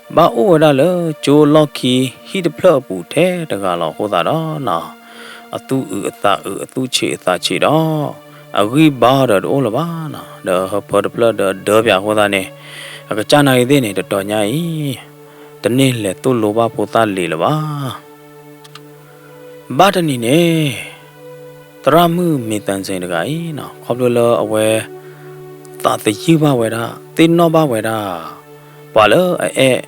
ဘၣ်အိၣ်ဝဲဒၣ်လၢကၠိလီၢ်ခံဟံၣ်တဖျၢၣ်အပူၤထဲတဂၤလီၤအဃိသတးဒီးနီၤ, အသူၣ်အုးအသးအုးအသူၣ်ဆံးအသးဆံးဒီး အဂံၢ်ဘါဒီးတအိၣ်လၢၤဘၣ်နီၤ, ဒီးဟၢဖၢတဖျၢၣ်ဒီးဒၢပၠးအဃိသတးန့ၣ်, အကစၢ်နာ်ဂ့ၤသ့ၣ်န့ၣ် တတီၤညါအံၤ တန့ၢ်လဲၤသိၣ်လိဘၣ်ဖိသၣ်လံၤလၢၤဘၣ်. ဘၣ်တနံၤန့ၣ် သရၣ်မုၣ်မ့ၢ်သၢစ့ၣ်တဂၤအံၤနီၤ, ခီဖျိလၢအဝဲ သးသယုၢ်ဘၣ်ဝဲဒၣ် သ့ၣ်နီၣ်ဘၣ်ဝဲဒၣ် ပှၤလၢအအဲၣ်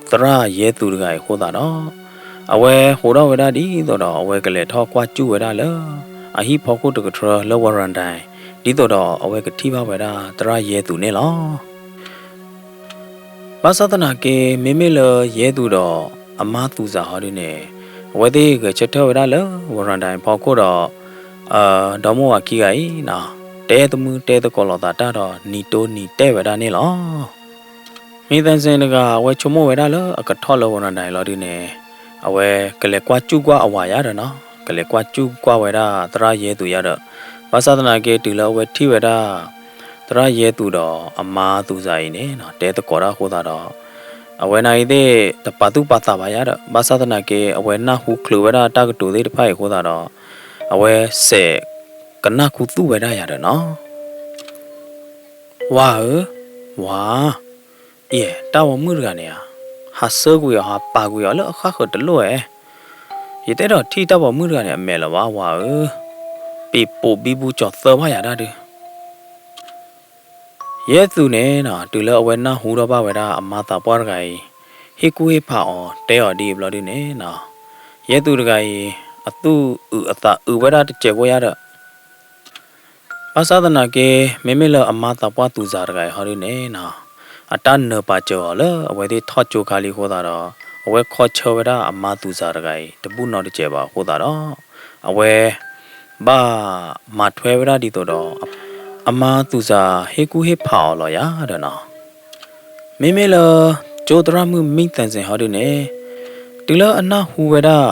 သရၣ်ယဲသူၣ်တဂၤအံၤအဃိသတးဒီး, အဝဲဃိးထီၣ်ဝဲဒၣ်ဒ်သိးဒီး အဝဲကလဲၤထီၣ်ကွၢ်စူၣ်ဝဲဒၣ်လၢ အဟံၣ်ဖီခိၣ်တကထြၢလၢဝရၤဒၣ် ဒ်သိးဒီးအဝဲကထံၣ်ဘၣ်ဝဲဒၣ်သရၣ်ယဲသူၣ်န့ၣ်လီၤ. ဘၣ်ဆၣ်သနာ်က့ မ့မ့ၢ်လၢယဲသူၣ်ဒီးအမါသူၣ်စၢ်ဟီဒုန့ၣ်, အဝဲသ့ၣ်ဂဲၤဆၢထၢၣ်ဝဲဒၣ်လၢဝရၤဒၣ်ဖီခိၣ်ဒီး ဒီမိၢ်ဝၤခံဂၤအံၤနီၤ, တဲသမုၢ်တဲသကိးလိာ်သးတၢ်ဒီးနံၤတိနံၤတဲာ်ဝဲဒၣ်န့ၣ်လီၤ. မ့ၢ်သၢစ့ၣ်တဂၤ အဝဲဆိကမိၣ်ဝဲဒၣ်လၢအကထီၣ်လၢဝရၤဒၣ်လီၤဒုန့ၣ်, အဝဲကလဲၤကွၢ်စူၣ်ကွၢ်အဝၤယၤဒီးနီၤ, ကလဲၤကွၢ်စူၣ်ကွၢ်ဝဲဒၣ်သရၣ်ယဲသူၣ်ယၤဒီး, ဘၣ်ဆၣ်သနာ်က့တုၤလၢအဝဲထံၣ်ဝဲဒၣ် သရၣ်ယဲသူၣ်ဒီးအမါသူၣ်စၢ်အံၤန့ၣ်နီၤ, တဲသကိးတၢ်အဃိသတးဒီး, အဝဲနာ်ဂ့ၤသ့ၣ် တပာ်သူၣ်ပာ်သးဘၣ်ယၤဒီး ဘၣ်ဆၣ်သနာ်က့ အဝဲနၢ်ဟူချုးဝဲဒၣ်တၢ်ကတိၤသ့ၣ်တဖၣ်အံၤအဃိသတးဒီး, အဝဲစဲးကနၢ်ခူသူၣ်ဝဲဒၣ်ယၤဒီးနီၤ. ဝၤဧၢ, ဝၤ, အံၤ တၢ်ပိာ်မုၣ်တဂၤန့ၣ်ဧါ, ဟးဆှၢကွံာ်အီၤ ဟးပာ်ကွံာ်အီၤလၢအခါဃၢၤတလိၣ်ဧါ. ယတအဲၣ်ဒိးထံၣ်တၢ်ပိာ်မုၣ်တဂၤန့ၣ်အမဲာ်လၢၤဘၣ် ဝၤဧၢ, ပံာ်ပိာ်ဘံဘူကၠီၤသၢဘၣ်ယၤဒၣ်ဒုး. ယဲသူၣ်န့ၣ်နီၤ တုၤလၢအဝဲနၢ်ဟူထီၣ်ဘၣ်ဝဲဒၣ်အမါသးပှၢ်တဂၤအံၤ ဟ့ၣ်ကူၣ်ဟ့ၣ်ဖးအီၤ တဲအီၤဒ်အံၤဘျီဒုန့ၣ်နီၤ, ယဲသူၣ်တဂၤအံၤ အသူၣ်အုးအသးအုးဝဲဒၣ်တစဲးဖိယၤဒီး ဘၣ်ဆၣ်သနာ်က့ မ့မ့ၢ်လၢအမါသးပှၢ်သူၣ်စၢ်တဂၤအံၤဟီဒုန့ၣ်နီၤ, အတၢ်နၢၤပာ်စၢၤအီၤလၢအဝဲသ့ၣ်ထီၣ်ကၠိခါလံအဃိသတးဒီး, အဝဲခီဆၢဝဲဒၣ်အမါသူၣ်စၢ်တဂၤအံၤ တဘူၣ်နီတစဲးဘၣ်အဃိသတးဒီး, အဝဲ ဘၣ်မၤထွဲဝဲဒၣ်ဒ်သိးဒီး အမါသူၣ်စၢ်ဟ့ၣ်ကူၣ်ဟ့ၣ်ဖးအီၤလီၤယၤဒီးနီၤ. မ့မ့ၢ်လၢ ကၠိသရၣ်မုၣ်မံသၢစ့ၣ်ဟီဒုန့ၣ်, တုၤလၢအနၢ်ဟူဝဲဒၣ်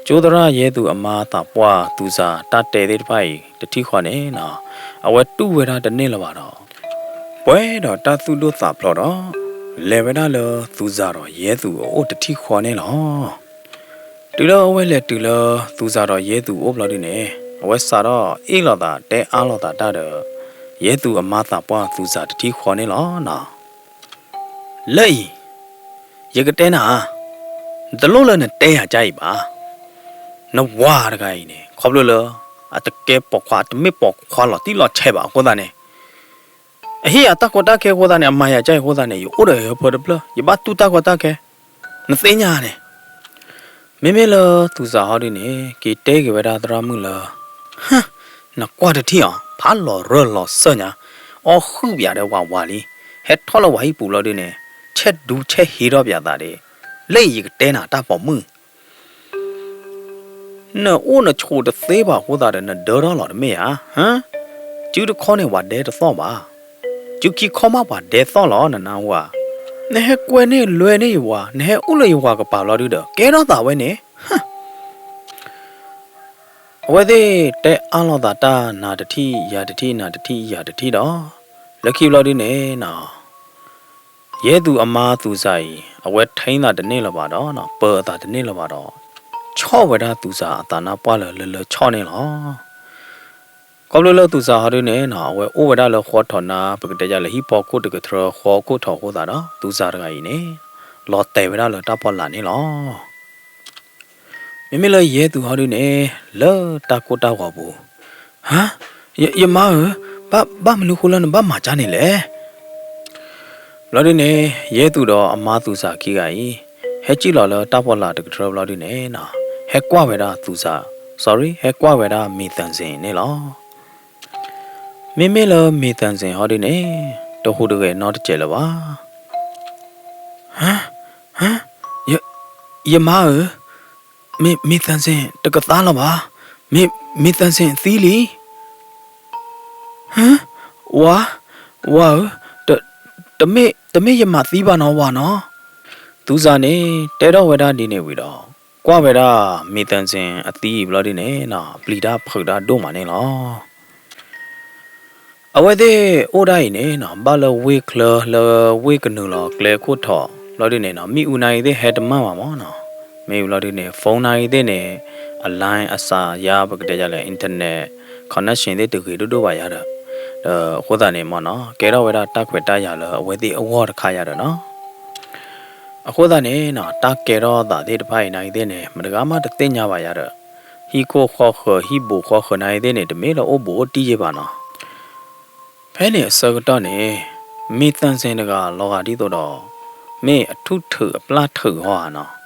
ကၠိသရၣ်ယဲသူၣ်အမါသးပှၢ်သူၣ်စၢ်တၢ်တဲသ့ၣ်တဖၣ်အံၤ တထံၣ်ဃီန့ၣ်နီၤ, အဝဲတူၢ်ဝဲဒၣ်တန့ၢ်လၢၤဘၣ်ဒီး ပှဲၤဒီးတၢ်သူၣ်ဒိၣ်သးဖျိးဒီး လဲၤဝဲဒၣ်လၢသူၣ်စၢ်ဒီးယဲသူၣ်အအိၣ်တထံၣ်ဃီန့ၣ်လီၤ. တုၤလၢအဝဲလဲၤတုၤလၢသူၣ်စၢ်ဒီးယဲသူၣ်အအိၣ်ဘျီဒုန့ၣ်, အဝဲစးထီၣ်အ့ၣ်လိာ်သးတဲအါလိာ်သးတၢ်ဒီး ယဲသူၣ်အမါသးပှၢ်သူၣ်စၢ်တထံၣ်ဃီန့ၣ်လီၤနီၤ. လၢအံၤ ယကတဲနၤ, နတလိၣ်လၢနတဲယၤကါအံၤဘၣ်. နဝၤတဂၤအံၤန့ၣ် ခီဖျိလၢ အတကဲပိာ်ခွါ တမ့ၢ်ပိာ်ခွါလီၤတံၢ်လီၤဆဲးဘၣ်အဃိသတးန့ၣ်, အဟ့ၣ်ယၤတၢ်ကီတၢ်ခဲအဃိသတးန့ၣ် အမၤယၤကါအံၤအဃိသတးန့ၣ် ယအိၣ်ဒီးယဟၢဖၢတဖျၢၣ် ယဘၣ်တူၢ်တၢ်ကီတၢ်ခဲ, နသ့ၣ်ညါန့ၣ်. မ့မ့ၢ်လၢသူၣ်စၢ်ဟီဒုန့ၣ် က့ၤတဲက့ၤဝဲဒၣ်သရၣ်မုၣ်လၢ နကွၢ်တထံၣ်အီၤ ဖးလီၤရၢၢ်လီၤစၢၢ်ညါ, အီၣ်ဃုာ်ပၠးဒီးဝးဝးလံ, ဟဲထီၣ်လၢဝၤဟံၣ်ပူၤလီၤဒုန့ၣ်, ဆဲးဒူဆဲးဟ့ထီၣ်ပၠးသးဒၣ်, လၢအံၤယကတဲနၤတၢ်ပိာ်မုၣ် နအိၣ်နဆိးတသ့ဘၣ်အဃိသတးဒီး နဒၢထီၣ်လီၤတမ့ၢ်ဧါ, ဟါ, စုတခီန့ၣ်ပှၤဒဲတသီၣ်ဘၣ်, စုခံခီမးပှၤဒဲသီၣ်လီၤ နနၢ်ဟူဧါ, နဟဲကွဲန့ၢ်လွဲန့ၢ်ယဝၤ နဟဲအိၣ်လၢယဝၤကပၤလီၤဒုဒီး ကဲထီၣ်သးဝဲန့ၣ် အဝဲသ့ၣ်တဲအါလိာ်သးတၢ်နၤတထံၣ်ယၤတထံၣ် နၤတထံၣ်ယၤတထံၣ်ဒီး, လၢခံဘျီဒုန့ၣ်နီၤ, ယဲသူၣ်အမါသူၣ်စၢ်အံၤ အဝဲထံၣ်သးတန့ၢ်လၢၤဘၣ်ဒီး ပၢၤအသးတန့ၢ်လၢၤဘၣ်ဒီး, ဆီၣ်ဝဲဒၣ်သူၣ်စၢ်အသးနါပှၢ်လၢလၢလၢဆီၣ်န့ၣ်လီၤ. ခီဖျိလၢသူၣ်စၢ်ဟီဒုန့ၣ်နီၤ အဝဲအိၣ်ဝဲဒၣ်လၢဃီထီၣ်နါ ပကတဲယၤလၢဟံၣ်ဖီခိၣ်တကထြၢဃီခိၣ်ထီၣ်အဃိသတးဒီး သူၣ်စၢ်တဂၤအံၤန့ၣ် လီၤတဲာ်ဝဲဒၣ်လၢတၢ်ဖီလာ်န့ၣ်လီၤ. မ့မ့ၢ်လၢယဲသူၣ်ဟီဒုန့ၣ် လၢတၢ်ကိၢ်တၢ်ဂီၤပူၤ, ဟါ, ယမါဧၢ, ဘၣ်မနုၤဃိလၢနဘၣ်မၤကၢ်န့ၣ်လဲၣ်. ဘျီဒုန့ၣ် ယဲသူၣ်ဒီးအမါသူၣ်စၢ်ခံဂၤအံၤ ဟဲစံၣ်လီၤလၢတၢ်ဖီလာ်တကထြၢဘျီဒုန့ၣ်နီၤ, ဟဲကွၢ်ဝဲဒၣ်သူၣ်စၢ်, sorry, ဟဲကွၢ်ဝဲဒၣ်မ့ၢ်သၢစ့ၣ်န့ၣ်လီၤ. မ့မ့ၢ်လၢမ့ၢ်သၢစ့ၣ်ဟီဒုန့ၣ် တဟူးတဂဲၤနီတစဲးလၢၤဘၣ်. ဟါ, ဟါ, ယမါဧၢ, မ့ၢ်, မ့ၢ်သၢစ့ၣ်တကသါလၢၤဘၣ်, မ့ၢ်, မ့ၢ်သၢစ့ၣ်သံလံ. ဟါ, ဝၤ, ဝၤဧၢ, တမ့ၢ်, တမ့ၢ်ယမါသံဘၣ်နီၤ ဝၤနီၤ. သူၣ်စၢ်န့ၣ် တဲထီၣ်ဝဲဒၣ်ဒ်န့ၣ်ဝံၤဒီး ကွၢ်ဝဲဒၣ်မ့ၢ်သၣ်စ့ၣ်အသံအံၤဘျီဒုန့ၣ်နီၤ ပျံၤတၢ်ဖုးတၢ်ဒိၣ်မးန့ၣ်လီၤ. အဝဲသ့ၣ်အိၣ်ဒၣ်အံၤန့ၣ်နီၤ ဘၣ်လၢဝ့ၢ်ချၢလၢဝ့ၢ်ကနုာ်လီၤကျဲခိၣ်ထီးဘျီဒုန့ၣ်နီၤ မ့ၣ်အူနၤအံၤသ့ၣ်ဟဲတမၣ်ဘၣ်မၢ်နီၤ. မ့ၢ်အူဘျီဒုန့ၣ် phone နၤအံၤသ့ၣ်န့ၣ် အ line အစးယါ ပကတဲယါလဲၣ် internet connection သ့ၣ်တဂ့ၤဒိၣ်ဒိၣ်ဘၣ်ယါဒီး ဒီးအဃိသတးန့ၣ်မၢ်နီၤ ကဲထီၣ်ဝဲဒၣ်တၢ်ခွဲးတၢ်ယာ်လၢအဝဲသ့ၣ်အဂီၢ်တခါယါဒီးနီၤ. အဃိသတးန့ၣ်နီၤ တၢ်ကဲထီၣ်သးသ့ၣ်တဖၣ်အံၤနၤအံၤသ့ၣ်န့ၣ် မတဂၤမးတသ့ၣ်ညါဘၣ်ယါဒီး ဟံၣ်ခိၣ်ဃီဃၢၤ ဟံၣ်ဘူးဃီဃၢၤနၤအံၤသ့ၣ်န့ၣ် တမ့ၢ်လၢအိၣ်ဘူးအိၣ်တံၢ်ယဲၢ်ဘၣ်နီၤ. ဖဲန့ၣ်အဆၢကတီၢ်န့ၣ် မ့ၢ်သၣ်စ့ၣ်တဂၤလီၤဂာ်ဒ်သိးဒီး မ့ၢ်အထူၣ်ထုးအပျၢ်ထုးဟီဧါနီၤ.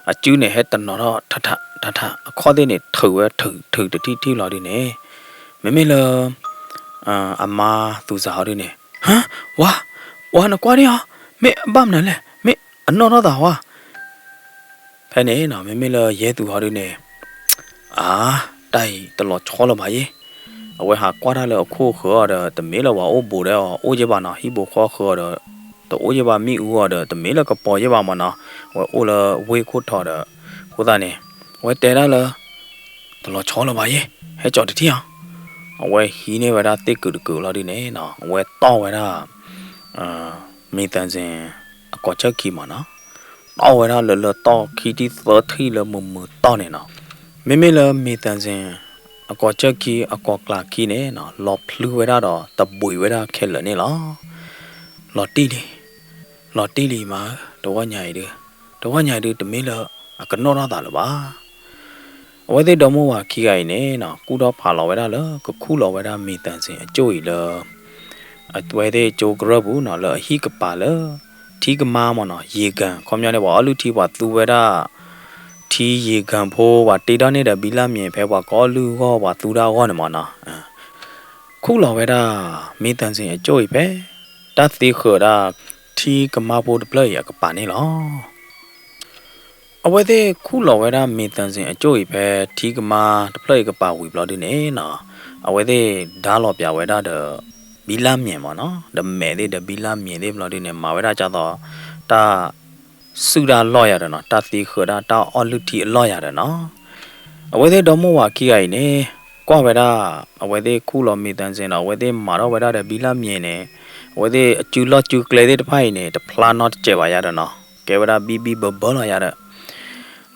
အစုန့ၣ်ဟဲတနီၤထီၣ်ထးထးထးထး အခီၣ်သ့ၣ်န့ၣ် ထုးဝဲထုးထုးတထံၣ်ထံၣ်လီၤဒုန့ၣ် မ့မ့ၢ်လၢ အမါသူၣ်စၢ်ဟီဒုန့ၣ် ဟါ, ဝါ, ဝါနကွၢ်ဒံးဧါ, မ့ၢ်အဘၣ်မနုၤလဲၣ်, မ့ၢ်အနီၣ်ထီၣ်သးဝါ. ဖဲန့ၣ်နီၤ မ့မ့ၢ်လၢယဲသူၣ်ဟီဒုန့ၣ် အါ, တၢ်အံၤတလီၤဆီလၢၤဘၣ်ယဲ. အဝဲဟးကွၢ်တၢ်လၢအခိၣ်ဃၢၤအီၤဒီး တမ့ၢ်လၢပှၤအိၣ်ဘူးဒီးအီၤအိၣ်ယဲၢ်ဘၣ်နီၤ, ဟံၣ်ဘူးဃီဃၢၤအီၤဒီး တအိၣ်ယဲၢ်ဘၣ်, မ့ၣ်အူအီၤဒီး တမ့ၢ်လၢကပီၤယဲၢ်ဘၣ်မၢ်နီၤ, အဝဲအိၣ်လၢဝ့ၢ်ခိၣ်ထီးဒီး အဃိသတးန့ၣ် အဝဲတဲဒၣ်လၢ တလီၤဆီလၢၤဘၣ်ယဲ, ဟဲကၠီတထံၣ်ဧါ. အဝဲဟံးန့ၢ်ဝဲဒၣ်သ့ၣ်ကုာ်တကုာ်လီၤဒုန့ၣ်နီၤ, အဝဲတီၢ်ဝဲဒၣ် မ့ၢ်သၣ်စ့ၣ်အကိာ်ဆၢခံမၢ်နီၤ, တီၢ်ဝဲဒၣ်လၢလၢတီၢ်ခံထံၣ်သၢထံၣ်လၢမုာ်မုာ်တီၢ်န့ၣ်နီၤ. မ့မ့ၢ်လၢမ့ၢ်သၣ်စ့ၣ်အကိာ်ဆၢခံအကိာ်ကျးခံန့ၣ်နီၤ လီၤဖျုဝဲဒၣ်ဒီးတဘှံးဝဲဒၣ်ခဲလၢာ်န့ၣ်လီၤ. လီၤတံၢ်လံ, လီၤတံၢ်လံမး, တဝီညါအံၤဒု, တဝီညါအံၤဒုတမ့ၢ်လၢအကနီၣ်ထီၣ်သးလၢၤဘၣ်. အဝဲသ့ၣ်ဒီမါဝၤခံဂၤအံၤန့ၣ်နီၤ ကူၣ်ထီၣ်ဖးလီၤဝဲဒၣ်လၢကခူၣ်လီၤဝဲဒၣ်မ့ၢ်သၣ်စ့ၣ်အကၠိၣ်အံၤလၢ အဝဲသ့ၣ်ကၠိကရၢၢ်ပူၤနီၤ လၢအဟံၣ်ကပၤလၢ ထံကမါမၢ်နီၤ, ယ့ၤကၣ်, ခီပညီန့ၣ် ပှၤအီၣ်လုၢ်ထံပှၤသူဝဲဒၣ် ထံယ့ၤကၣ်ဖိ ပှၤတ့ထီၣ်န့ၢ်ဒီးဘံလၢ်မံၤ ဖဲပှၤကအီၣ်လုၢ်အဂီၢ် ပှၤသူဒၣ်အဂီၢ်န့ၣ်မၢ်နီၤ. ခူၣ်လီၤဝဲဒၣ် မ့ၢ်သၣ်စ့ၣ်အကၠိၣ်အံၤဖဲ တၢ်သ့ဃၢၤဒၣ် ထံကမါဖိတဖျၢၣ်အံၤအကပၤန့ၣ်လီၤ. အဝဲသ့ၣ်ခူၣ်လီၤဝဲဒၣ်မ့ၢ်သၣ်စ့ၣ်အကၠိၣ်အံၤဖဲထံကမါတဖျၢၣ်အံၤကပၤဝံၤဘျီဒုန့ၣ်နီၤ, အဝဲသ့ၣ်ဒါလီၤပၠးဝဲဒၣ်ဒီး ဘံလၢ်မံၤမၢ်နီၤ, ဒီးမဲာ်သ့ၣ်ဒီးဘံလၢ်မံၤသ့ၣ်ဘျီဒုန့ၣ် မၤဝဲဒၣ်ကၢ်သိး တၢ် စုၣ်တၢ်လီၢ်ယၤဒီးနီၤ, တၢ်သ့ဃၢၤဒၣ်တၢ်အီၣ်လုၢ်ထံအလီၢ်ယၤဒီးနီၤ. အဝဲသ့ၣ်ဒီမါဝၤခံဂၤအံၤန့ၣ် ကွၢ်ဝဲဒၣ် အဝဲသ့ၣ်ခူၣ်လီၤမ့ၢ်သၣ်စ့ၣ်နီၤ, အဝဲသ့ၣ်မၤထီၣ်ဝဲဒၣ်ဒီးဘံလၢ်မံၤန့ၣ်, အဝဲသ့ၣ်အစုလီၢ်စုကျဲသ့ၣ်တဖၣ်အံၤန့ၣ် တဖျါနီတစဲးဘၣ်ယၤဒီးနီၤ, ကဲဝဲဒၣ်ဘံဘံဘၢဘၢလီၤယၤဒီး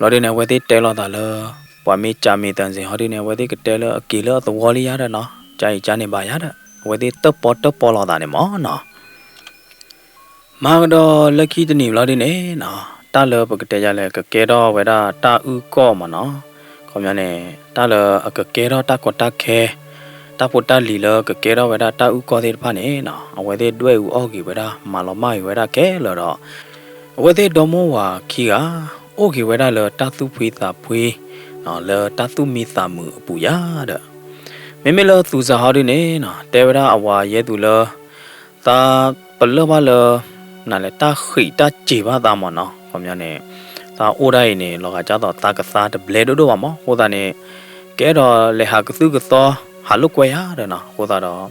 ဘျီဒုန့ၣ် အဝဲသ့ၣ်တဲလိာ်သးလၢ ပှၤမ့ၢ်ကးမ့ၢ်သၣ်စ့ၣ်ဟီဒုန့ၣ် အဝဲသ့ၣ်ကတဲလၢအက့ၤလၢအသဝီလံယၤဒီးနီၤ, ကးအံၤကးန့ၣ်ဘၣ်ယၤဒီး အဝဲသ့ၣ်တၢၣ်ပီၣ်တၢၣ်ပီၣ်လိာ်သးန့ၣ်မၢ်နီၤ. မၤကဒီးလၢခံတနံၤဘျီဒုန့ၣ်နီၤ, တၢ်လၢပကတဲယၤလဲၣ် ကကဲထီၣ်ဝဲဒၣ်တၢ်အုၣ်ကီၢ်မၢ်နီၤ, ခီပညီန့ၣ် တၢ်လၢအကကဲထီၣ်တၢ်ကီတၢ်ခဲ တၢ်ဖိတၢ်လံၤလၢကကဲထီၣ်ဝဲဒၣ်တၢ်အုၣ်ကီၢ်သ့ၣ်တဖၣ်န့ၣ်နီၤ, အဝဲသ့ၣ်ဒွဲၣ်အူအီၣ်က့ၤဝဲဒၣ် မၤလီၤမၢ်က့ၤဝဲဒၣ်ခဲလၢာ်ဒီး အဝဲသ့ၣ်ဒီမါဝၤခံဂၤ အိၣ်က့ၤဝဲဒၣ်လၢတၢ်သူၣ်ဖှံသးဖှံ လၢတၢ်သူၣ်မံသးမုာ်အပူၤယၤဒီး မ့မ့ၢ်လၢသူၣ်စၢ်ဟီဒုန့ၣ်နီၤ တဲဝဲဒၣ်အဝၤယဲသူၣ်လၢ သးပလၢၢ်ဘၣ်လၢ နလဲၣ် တၢ်ဃံးတၢ်စ့ၤဘၣ်သးမၢ်နီၤ, ခီပညီန့ၣ် သးအိၣ်ဒၣ်အံၤန့ၣ် လီၤဂာ်ကၢ်သိးသးကသါတဘျဲးဒိၣ်ဒိၣ်ဘၣ်မၢ်, အဃိသတးန့ၣ် ကအဲၣ်ဒိးလဲၤဟးကသုၣ်ကသီ ဟးလိာ်ကွဲယၤဒီးနီၤ, အဃိသတးဒီး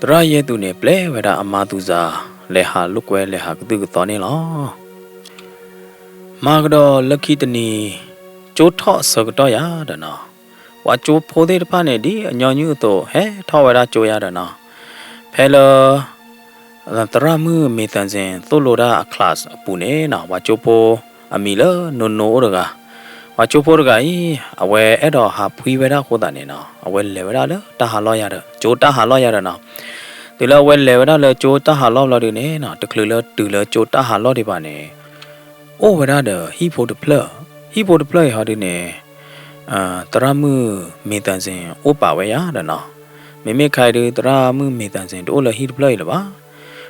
သရၣ်ယဲသူၣ်န့ၣ် ပျဲဝဲဒၣ်အမါသူၣ်စၢ် လဲၤဟးလိာ်ကွဲလဲၤဟးကသုၣ်ကသီန့ၣ်လီၤ. မၤကဒီးလၢခံတနံၤ ကၠိထီၣ်အဆၢကတီၢ်ယၤဒီးနီၤ, ပှၤကၠိဖိသ့ၣ်တဖၣ်န့ၣ် ဒ်အညီနုၢ်အသိး ဟဲထီၣ်ဝဲဒၣ်ကၠိယၤဒီးနီၤ, ဖဲလၢ သရၣ်မုၣ်မ့ၢ်သၣ်စ့ၣ်သိၣ်လိတၢ်အ class အပူၤန့ၣ်နီၤ, ပှၤကၠိဖိအမံၤလၢနိနိအိၣ်တဂၤ, ပှၤကၠိဖိတဂၤအံၤ အဝဲအဲၣ်ဒိးဟးဖှံဝဲဒၣ်အဃိသတးန့ၣ်နီၤ, အဝဲလဲၤဝဲဒၣ်လၢတၢ်ဟးလီၢ်ယၤဒီး ကၠိတၢ်ဟးလီၢ်ယၤဒီးနီၤ, တုၤလၢအဝဲလဲၤဝဲဒၣ်လၢကၠိတၢ်ဟးလီၢ်ဘျီဒုန့ၣ်နီၤ, တချုးလၢတုၤလၢကၠိတၢ်ဟးလီၢ်ဒံးဘၣ်န့ၣ် အိၣ်ဝဲဒၣ်ဒီးဟံၣ်ဖိတဖျၢၣ်, ဟံၣ်ဖိတဖျၢၣ်အံၤဟီဒုန့ၣ် သရၣ်မုၣ်မ့ၢ်သၣ်စ့ၣ်အိၣ်ပာ်ဝဲယၤဒီးနီၤ, မ့မ့ၢ်ခါအံၤဒု သရၣ်မုၣ်မ့ၢ်သၣ်စ့ၣ်တအိၣ်လၢဟံၣ်တဖျၢၣ်အံၤလၢၤဘၣ်.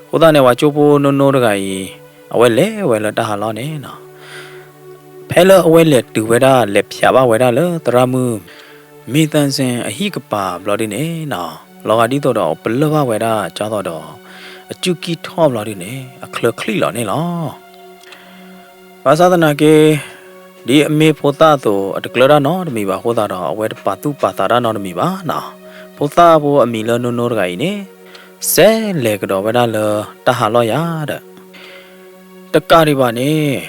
အဃိသတးန့ၣ် ပှၤကၠိဖိနိနိတဂၤအံၤ အဝဲလဲၤဝဲလၢတၢ်ဟးလီၢ်န့ၣ်နီၤ, ဖဲလၢအဝဲလဲၤတုၤဝဲဒၣ် လဲၤဖျးဘၣ်ဝဲဒၣ်လၢသရၣ်မုၣ် မ့ၢ်သၣ်စ့ၣ်အဟံၣ်ကပၤဘျီဒုန့ၣ်နီၤ, လီၤဂာ်ဒ်သိးဒီးပလၢၢ်ဘၣ်ဝဲဒၣ်ကၠီသိးဒီး အကုၢ်ကံၢ်ထီၣ်ဘျီဒုန့ၣ် အချၢချံၣ်လီၤန့ၣ်လီၤ. ဘၣ်ဆၣ်သနာ်က့ ဒ်အမ့ၢ်ဖိသၣ်အသိး အတကျၢၤတၢ်နီတမံၤဘၣ်အဃိသတးဒီး အဝဲတပာ်သူၣ်ပာ်သးတၢ်နီတမံၤဘၣ်နီၤ, ဖိသၣ်ဖိအမံၤလၢနိနိတဂၤအံၤန့ၣ် စဲးလဲၤကဒီးဝဲဒၣ်လၢတၢ်ဟးလီၢ်ယၤဒီး တကးဒံးဘၣ်န့ၣ်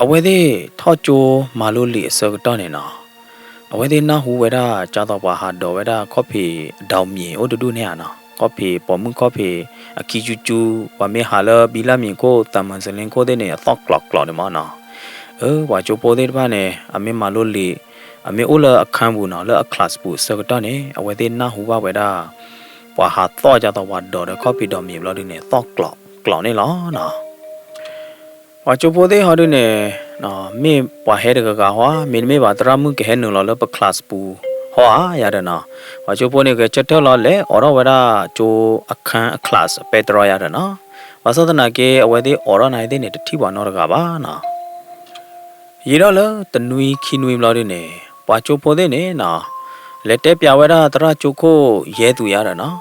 အဝဲသ့ၣ်ထီၣ်ကၠိမၤလိလံာ်အဆၢကတီၢ်န့ၣ်နီၤ, အဝဲသ့ၣ်နၢ်ဟူဝဲဒၣ် ကၢ်သိးပှၤဟးဒိးဝဲဒၣ်ခီၣ်ဖံးဒီးမံၤအိၣ်တဒူၣ်န့ၣ်ဧါနီၤ, ခီၣ်ဖံးပိာ်မုၣ်ခီၣ်ဖံးအခံကၠူကၠူ, ပှၤမ့ၢ်ဟးလၢဘံလၣ်မံၤခိၣ် သးမၤစလ့ခိၣ်သ့ၣ်န့ၣ် အသီၣ်ကျိးကျိးန့ၣ်မ့ၢ်နီၤ. အၢ ပှၤကၠိဖိသ့ၣ်တဖၣ်န့ၣ် အမ့ၢ်မၤလိလံာ်, အမ့ၢ်အိၣ်လၢအခန်းပူၤနီၤ, လၢအ class ပူၤအဆၢကတီၢ်န့ၣ် အဝဲသ့ၣ်နၢ်ဟူဘၣ်ဝဲဒၣ် ပှၤဟးသီၣ် ကၢ်သိးပှၤဒိးဒီးခီၣ်ဖံးဒီးမံၤဘျီဒုန့ၣ် သီၣ်ကျိးကျိးန့ၣ်လီၤနီၤ. ပှၤကၠိဖိသ့ၣ်ဟီဒုန့ၣ် မ့ၢ်ပှၤဟဲတဂၤဂၤဟီဧါ, မ့တမ့ၢ်ဘၣ် သရၣ်မုၣ်ကဟဲနုာ်လီၤလၢပ class ပူၤဟီဧါယၤဒီးနီၤ. ပှၤကၠိဖိန့ၣ် ဂဲၤဆၢထၢၣ်လီၤ လဲၤအိးထီၣ်ဝဲဒၣ်ကၠိအခန်းအ class ပဲတြီယၤဒီးနီၤ. ဘၣ်ဆၣ်သနာ်က့ အဝဲသ့ၣ်အိးထီၣ်နၤသ့ၣ်န့ၣ် တထံၣ်ပှၤနီတဂၤဘၣ်နီၤ. ယံာ်ထီၣ်လၢတနွံခံနွံဘျီဒုန့ၣ် ပှၤကၠိဖိသ့ၣ်န့ၣ်နီၤ လဲၤတဲပၠးဝဲဒၣ်သရၣ်ကၠိခိၣ်ယဲသူၣ်ယၤဒီးနီ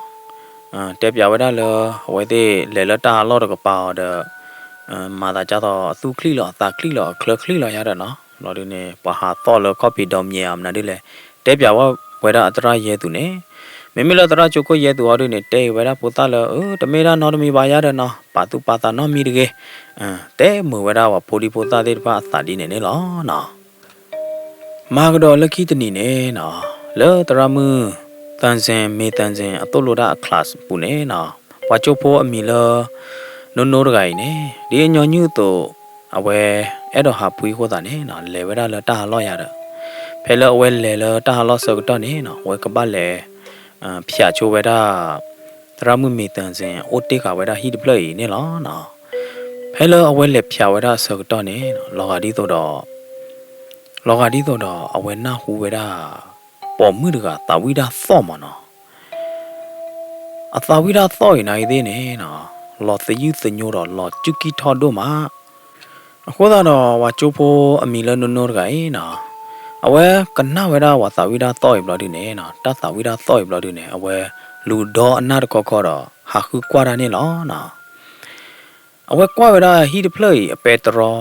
ၤ. တဲပၠးဝဲဒၣ်လၢ အဝဲသ့ၣ်လဲၤလၢတၢ်အလီၢ်တကပၤအီၤဒီး မၤသးကၢ်သိးအသူၣ်ချံၣ်လီၤအသးချံၣ်လီၤအချၢချံၣ်လီၤယၤဒီးနီၤ. ဘျီဒုန့ၣ် ပှၤဟးသီၣ်လၢခီၣ်ဖံးဒီးမံၤဧါမနုၤဒုလဲၣ် တဲပၠးဝဲဒၣ်အသရၣ်ယဲသူၣ်န့ၣ်. မ့မ့ၢ်လၢသရၣ်ကၠိခိၣ်ယဲသူၣ်ဟီဒုန့ၣ် တဲအံၤဝဲဒၣ်ဖိသၣ်လၢ အၢ တမ့ၢ်ဒၣ်နီတမံၤဘၣ်ယၤဒီးနီၤ, ပာ်သူၣ်ပာ်သးနီတမံၤတဂ့ၤ. တဲမုာ်ဝဲဒၣ်ပှၤဖိဒံဖိသၣ်သ့ၣ်တဖၣ်အသးဒ်န့ၣ်န့ၣ်လီၤနီၤ. မၤကဒီးလၢခံတနံၤန့ၣ်နီၤ လၢသရၣ်မုၣ် သၢစ့ၣ် မ့ၢ်သၢစ့ၣ် အသိၣ်လိတၢ်အ class ပူၤန့ၣ်နီၤ ပှၤကၠိဖိအမံၤလၢ နိနိတဂၤအံၤန့ၣ် ဒ်အညီနုၢ်အသိး အဝဲအဲၣ်ဒိးဟးဖှံအဃိသတးန့ၣ်နီၤ လဲၤဝဲဒၣ်လၢတၢ်ဟးလီၢ်ယၤဒီး ဖဲလၢအဝဲလဲၤလၢတၢ်ဟးလီၢ်ဆၢကတီၢ်န့ၣ်နီၤ အဝဲကဘၣ်လဲၤ ဖၠးဆိဝဲဒၣ် သရၣ်မုၣ်မ့ၢ်သၢစ့ၣ် အိၣ်တ့ၢ်ဃာ်ဝဲဒၣ်ဟံၣ်တဖျၢၣ်အံၤန့ၣ်လီၤနီၤ. ဖဲလၢအဝဲလဲၤဖၠးဝဲဒၣ်အဆၢကတီၢ်န့ၣ် လီၤဂာ်ဒ်သိးဒီး လီၤဂာ်ဒ်သိးဒီး အဝဲနၢ်ဟူဝဲဒၣ် ပိာ်မုၣ်တဂၤသးဝံၣ်တၢ်သီၣ်မးနီၤ. အသးဝံၣ်တၢ်သီၣ်အံၤနာ်က့သ့ၣ်န့ၣ်နီၤ လီၤသယုၢ်သညိဒီးလီၤစူၢ်ကံၢ်ထီၣ်ဒိၣ်မး. အဃိသတးဒီး ပှၤကၠိဖိအမံၤလၢနိနိတဂၤအံၤနီၤ အဝဲကနၣ်ဝဲဒၣ်ပှၤသးဝံၣ်တၢ်သီၣ်အံၤဘျီဒုန့ၣ်နီၤ တၢ်သးဝံၣ်တၢ်သီၣ်အံၤဘျီဒုန့ၣ် အဝဲလူၤဒီအနၢ်တခီခီဒီး ဟးဃုကွၢ်တၢ်န့ၣ်လီၤနီၤ. အဝဲကွၢ်ဝဲဒၣ်ဟံၣ်တဖျၢၣ်အံၤအပဲတြီ,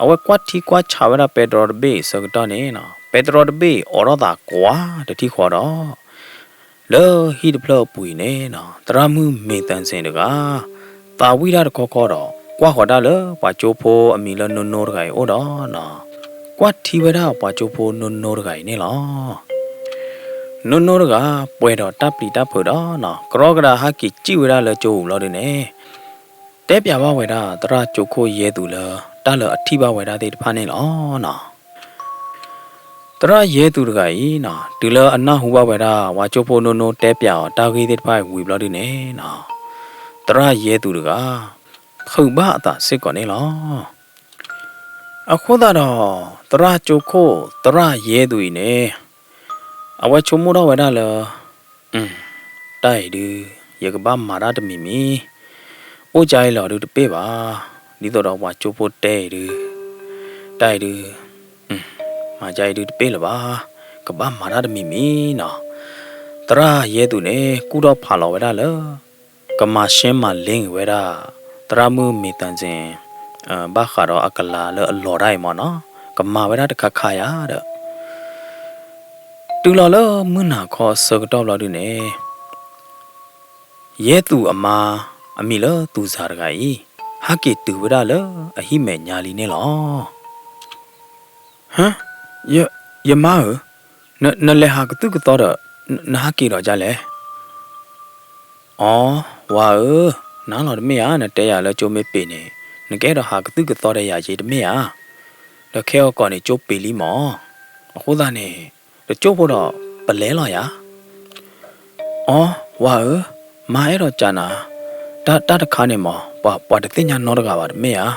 အဝဲကွၢ်ထံကွၢ်ဆးဝဲဒၣ်ပဲတြီတဘ့ၣ်အံၤအဆၢကတီၢ်န့ၣ်နီၤ ပဲတြီတဘ့ၣ်အံၤ အိးထီၣ်သးကွၢ်တထံၣ်ဃီဒီး လၢဟံၣ်တဖျၢၣ်အပူၤအံၤန့ၣ်နီၤ သရၣ်မုၣ်မ့ၢ်သၢစ့ၣ်တဂၤ သးဝံၣ်တၢ်တခီခီဒီး ကွၢ်ဃီၤတၢ်လၢပှၤကၠိဖိအမံၤလၢနိနိတဂၤအံၤအိၣ်ဒီးနီၤ ကွၢ်ထံဝဲဒၣ်ပှၤကၠိဖိနိနိတဂၤအံၤန့ၣ်လီၤ. နိနိတဂၤ ပှဲၤဒီးတၢ်ပျံၤတၢ်ဖုးဒီးနီၤ ကရီကဒါဟဲက့ၤစံၣ်ဝဲဒၣ်လၢကၠိပူၤဘျီဒုန့ၣ် တဲပၠးဘၣ်ဝဲဒၣ်သရၣ်ကၠိခိၣ်ယဲသူၣ်လၢ တၢ်လၢအထံၣ်ဘၣ်ဝဲဒၣ်သ့ၣ်တဖၣ်န့ၣ်လီၤနီၤ. သရၣ်ယဲသူၣ်တဂၤအံၤနီၤ တုၤလၢအနၢ်ဟူဘၣ်ဝဲဒၣ် ပှၤကၠိဖိနိနိတဲပၠးအီၤတၢ်ဂ့ၢ်သ့ၣ်တဖၣ်အံၤဝံၤဘျီဒုန့ၣ်နီၤ သရၣ်ယဲသူၣ်တဂၤ ဖုးဘၣ်အသးစ့ၢ်ကီးန့ၣ်လီၤ. အဃိသတးဒီး သရၣ်ကၠိခိၣ် သရၣ်ယဲသူၣ်အံၤန့ၣ် အဝဲဆိကမိၣ်ထီၣ်ဝဲဒၣ်လၢ တၢ်အံၤဒုး ယကဘၣ်မၤတၢ်တမံၤမံၤ, အိၣ်ကါအံၤလီၤဒုးတပ့ၢ်ဘၣ်. ဒ်သိးဒီးပှၤကၠိဖိတဲအံၤဒုး, တၢ်အံၤဒုး, မၤကါအံၤဒုးတပ့ၢ်လၢၤဘၣ်, ကဘၣ်မၤတၢ်တမံၤမံၤနီၤ. သရၣ်ယဲသူၣ်န့ၣ် ကူၣ်ထီၣ်ဖးလီၤဝဲဒၣ်လၢ ကမၤရှဲမၤလ့ဝဲဒၣ် သရၣ်မုၣ်မ့ၢ်သၢစ့ၣ် ဘၣ်ဃးဒီးအကလၤလၢအလီၤတၢ်အံၤမ့ၢ်နီၤ, ကမၤဝဲဒၣ်တခါခါယၤဒီး တုၤလီၤလၢမုၢ်နၤခီအဆၢကတီၢ်ဘျီဒုန့ၣ် ယဲသူၣ်အမါ အမံၤလၢသူၣ်စၢ်တဂၤအံၤ ဟဲက့ၤတုၤဝဲဒၣ်လၢအဟံၣ်မဲာ်ညါလံန့ၣ်လီၤ. ဟၢ, ယမါဧၢ, နလဲၤဟးကသုၣ်ကသီဒီး နဟဲက့ၤဒီးဒ်လဲၣ်. အိ, ဝၤဧၢ, နၤလီၤတမ့ၢ်ဧါ, နတဲယၤလၢကၠိမ့ၢ်ပ့ၤန့ၣ် နကအဲၣ်ဒိးဟးကသုၣ်ကသီဒီးယၤက့ၤတမ့ၢ်ဧါ. ဒီးခဲအံၤကီးန့ၣ် ကၠိပ့ၤလံမး, အဃိသတးန့ၣ် တကၠိဖိဒီးပလဲၤလီၤယၤ. အိ, ဝၤဧၢ, မါအဲၣ်ဒိးကးနၤ, တၢ်တခါန့ၣ်မး ပှၤတသ့ၣ်ညါနီတဂၤဘၣ်တမ့ၢ်ဧါ.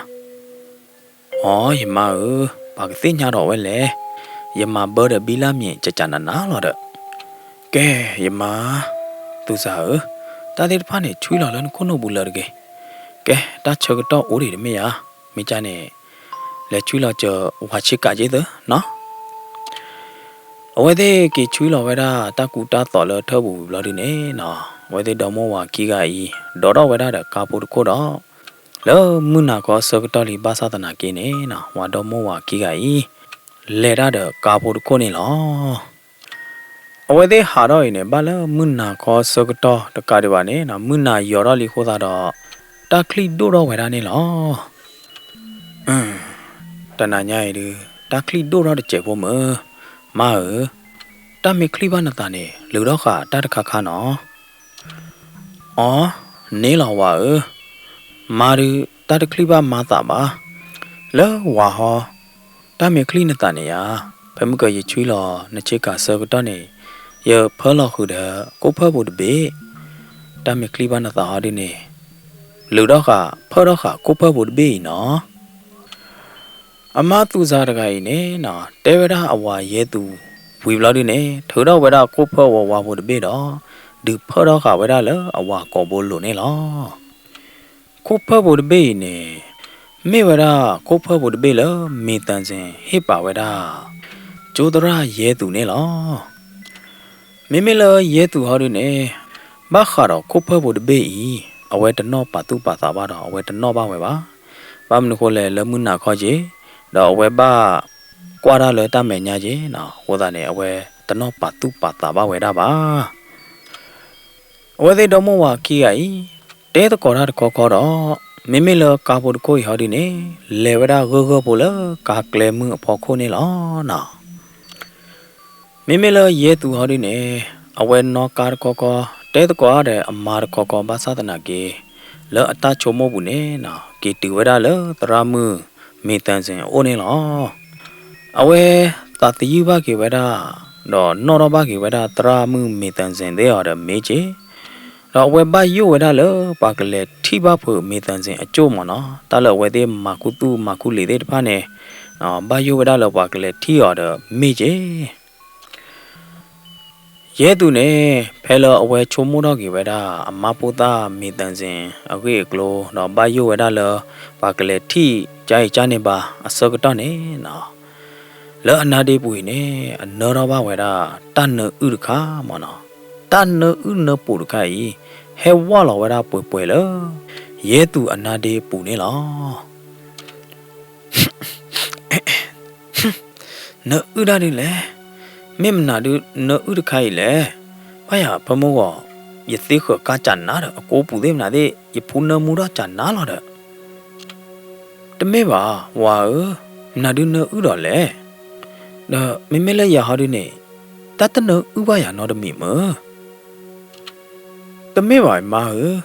အိ, ယမါဧၢ, ပှၤကသ့ၣ်ညါဒီးဝဲလဲၣ်, ယမၤဘၢဒီးဘံလၢမံၤကကးနၤနၤလီၤဒီး. ကဲ, ယမါ, သူၣ်စၢ်ဧၢ, တၢ်သ့ၣ်တဖၣ်န့ၣ် ဆွံလီၤလၢနခိၣ်နူာ်ပူၤလၢာ်တဂ့ၤ. ကဲ, တၢ်ဆၢကတီၢ်အိၣ်ဒံးတမ့ၢ်ဧါ, မ့ၢ်ကန့ၣ် လဲၤဆွံလီၤစၢၤဝၤဆ့ကၤက့သၢနီၤ. အဝဲသ့ၣ်က့ၤဆွံလီၤဝဲဒၣ်တၢ်ကူတၢ်သိးလၢထၢၣ်ပူၤဝံၤဘျီဒုန့ၣ်နီၤ, အဝဲသ့ၣ်ဒီမိၢ်ဝၤခံဂၤအံၤ ဒိးထီၣ်ဝဲဒၣ်ဒီးကါဖိတခိၣ်ဒီး လၢမုၢ်နၤခီအဆၢကတီၢ်လံဘၣ်ဆၣ်သနာ်က့န့ၣ်နီၤ, ဝၤဒီမိၢ်ဝၤခံဂၤအံၤ လဲၤတၢ်ဒီးကါဖိတခိၣ်န့ၣ်လီၤ. အဝဲသ့ၣ်ဟးထီၣ်အံၤန့ၣ် ဘၣ်လၢမုၢ်နၤခီအဆၢကတီၢ်တကးဒံးဘၣ်န့ၣ်နီၤ, မုၢ်နၤယိာ်ထီၣ်လံအဃိသတးဒီး တၢ်ချံၣ်ဒိၣ်ထီၣ်ဝဲဒၣ်န့ၣ်လီၤ. တနၤညါအံၤဒုး တၢ်ချံၣ်ဒိၣ်ထီၣ်တစဲးဖိမုၢ်, မါဧၢ, တၢ်မ့ၢ်ချံၣ်ဘၣ်နသးန့ၣ် လုာ်ထီၣ်ဃာ်တၢ်တခါခါနီၤ. အီ, န့ၣ်လီၤဝၤဧၢ, မါဒုး တၢ်တချံၣ်ဘၣ်မါသးဘၣ်. လၢဝၤဟီ, တၢ်မ့ၢ်ချံၣ်နသးန့ၣ်ဧါ, ဖဲမုၢ်ကယဆှံလီၤ နဆ့ကၤဆၢကတီၢ်န့ၣ် ယဖၢလီၤဃုာ်ဒီးကိၣ်ဖၢၣ်ပူၤတဘ့ၣ်, တၢ်မ့ၢ်ချံၣ်ဘၣ်နသးဟီဒုးန့ၣ် လုာ်ထီၣ်ဃာ် ဖၢထီၣ်ဃာ်ကိၣ်ဖၢၣ်ပူၤတဘ့ၣ်အံၤနီၤ. အမါသူၣ်စၢ်တဂၤအံၤန့ၣ်နီၤ တဲဝဲဒၣ်အဝၤယဲသူၣ်ဝံၤဘျီဒုးန့ၣ် ထုးထီၣ်ဝဲဒၣ်ကိၣ်ဖၢၣ်ဝီဝါဖိတဘ့ၣ်ဒီး ဒုးဖၢထီၣ်ဃာ်ဝဲဒၣ်လၢအဝၤကိာ်ဘိလိၤန့ၣ်လီၤ. ကိၣ်ဖၢၣ်ပူၤတဘ့ၣ်အံၤန့ၣ် မ့ၢ်ဝဲဒၣ်ကိၣ်ဖၢၣ်ပူၤတဘ့ၣ်လၢ မ့ၢ်သၣ်စ့ၣ်ဟ့ၣ်ပာ်ဝဲဒၣ် ကၠိသရၣ်ယဲသူၣ်န့ၣ်လီၤ. မ့မ့ၢ်လၢယဲသူၣ်ဟီဒုးန့ၣ် ဘၣ်ဃးဒီးကိၣ်ဖၢၣ်ပူၤတဘ့ၣ်အံၤ အဝဲတနီၣ်ပာ်သူၣ်ပာ်သးဘၣ်ဒီး အဝဲတနီၣ်ဘၣ်ဝဲဘၣ်. ဘၣ်မနုၤဃိလဲၣ် လၢမုၢ်နၤခီက့ၤ ဒီးအဝဲဘၣ်ကွၢ်တၢ်လၢတၢ်မဲာ်ညါက့ၤနီၤ အဃိသတးန့ၣ် အဝဲတနီၣ်ပာ်သူၣ်ပာ်သးဘၣ်ဝဲဒၣ်ဘၣ်. အဝဲသ့ၣ်ဒီမိၢ်ဝၤခံဂၤအံၤ တဲသကိးတၢ်တခီခီဒီး မ့မ့ၢ်လၢကါဖိတခိၣ်အံၤဟီဒုးန့ၣ် လဲၤဝဲဒၣ်ဂၢၢ်ဂၢၢ်ဖိလၢကါကျဲမုၢ်အဖီခိၣ်န့ၣ်လီၤနီၤ. မ့မ့ၢ်လၢယဲသူၣ်ဟီဒုးန့ၣ် အဝဲနီၣ်ကါတခီခီ တဲသကိးဒီးအမါတခီခီဘၣ်ဆၣ်သနာ်က့ လၢအတၢ်ဆိကမိၣ်ပူၤန့ၣ်နီၤ က့ၤတုၤဝဲဒၣ်လၢသရၣ်မုၣ်မ့ၢ်သၣ်စ့ၣ်အအိၣ်န့ၣ်လီၤ. အဝဲသးသယုၢ်ဘၣ်က့ၤဝဲဒၣ် ဒီးနီၣ်ထီၣ်ဘၣ်က့ၤဝဲဒၣ်သရၣ်မုၣ်မ့ၢ်သၣ်စ့ၣ်သ့ၣ်အီၤဒီးမ့ၢ်က့ၤ ဒီးအဝဲဘၣ်ယိၣ်ဝဲဒၣ်လၢပှၤကလဲၤထံၣ်ဘၣ်ဖုးမ့ၢ်သၣ်စ့ၣ်အကၠိၣ်မ့ၢ်နီၤ တၢ်လၢအဝဲသ့ၣ်မၤခူသူၣ်မၤခူလံာ်သ့ၣ်တဖၣ်န့ၣ် ဘၣ်ယိၣ်ဝဲဒၣ်လၢပှၤကလဲၤထံၣ်အီၤဒီးမ့ၢ်က့ၤ ယဲသူၣ်န့ၣ် ဖဲလၢအဝဲဆိကမိၣ်ထီၣ်က့ၤဝဲဒၣ် အမါဖိသၣ်မ့ၢ်သၣ်စ့ၣ်အဂ့ၢ်အကျိၤ ဒီးဘၣ်ယိၣ်ဝဲဒၣ်လၢ ပှၤကလဲၤထံၣ်ကါအံၤကါန့ၢ်ဘၣ်အဆၢကတီၢ်န့ၣ်နီၤ လၢအနါဒ့ပူၤအံၤန့ၣ် အနၢထီၣ်ဘၣ်ဝဲဒၣ် တၢ်နၢအုၣ်တခါမ့ၢ်နီၤ တၢ်နၢအုၣ်နၢပူၤတခါအံၤ ဟဲဝီၢ်လီၤဝဲဒၣ်ပှဲၤပှဲၤလၢ ယဲသူၣ်အနါဒ့ပူၤန့ၣ်လီၤ. နၢအုၣ်ဒၣ်ဒုးလဲၣ်. မ့ၢ်မနုၤဒုး နၢအုၣ်တခါအံၤလဲၣ်. ဘၣ်ယၤဖဲမိၢ်ဂီၤ ယသ့ဃၢၤကါကနၤဒီး အကိပူၤသ့ၣ်မနုၤသ့ၣ် ယဖူနၢမူထီၣ်ကနၤလီၤဒီး တမ့ၢ်ဘၣ် ဝၤဧၢ, မနုၤဒုးနၢအုၣ်ဒီးလဲၣ်. ဒီးမ့မ့ၢ်လၢယၤဟီဒုးန့ၣ် တၢ်တနၢအုၣ်ဘၣ်ယၤနီတမံၤမ့ၢ် တမ့ၢ်ဘၣ်မါဧၢ,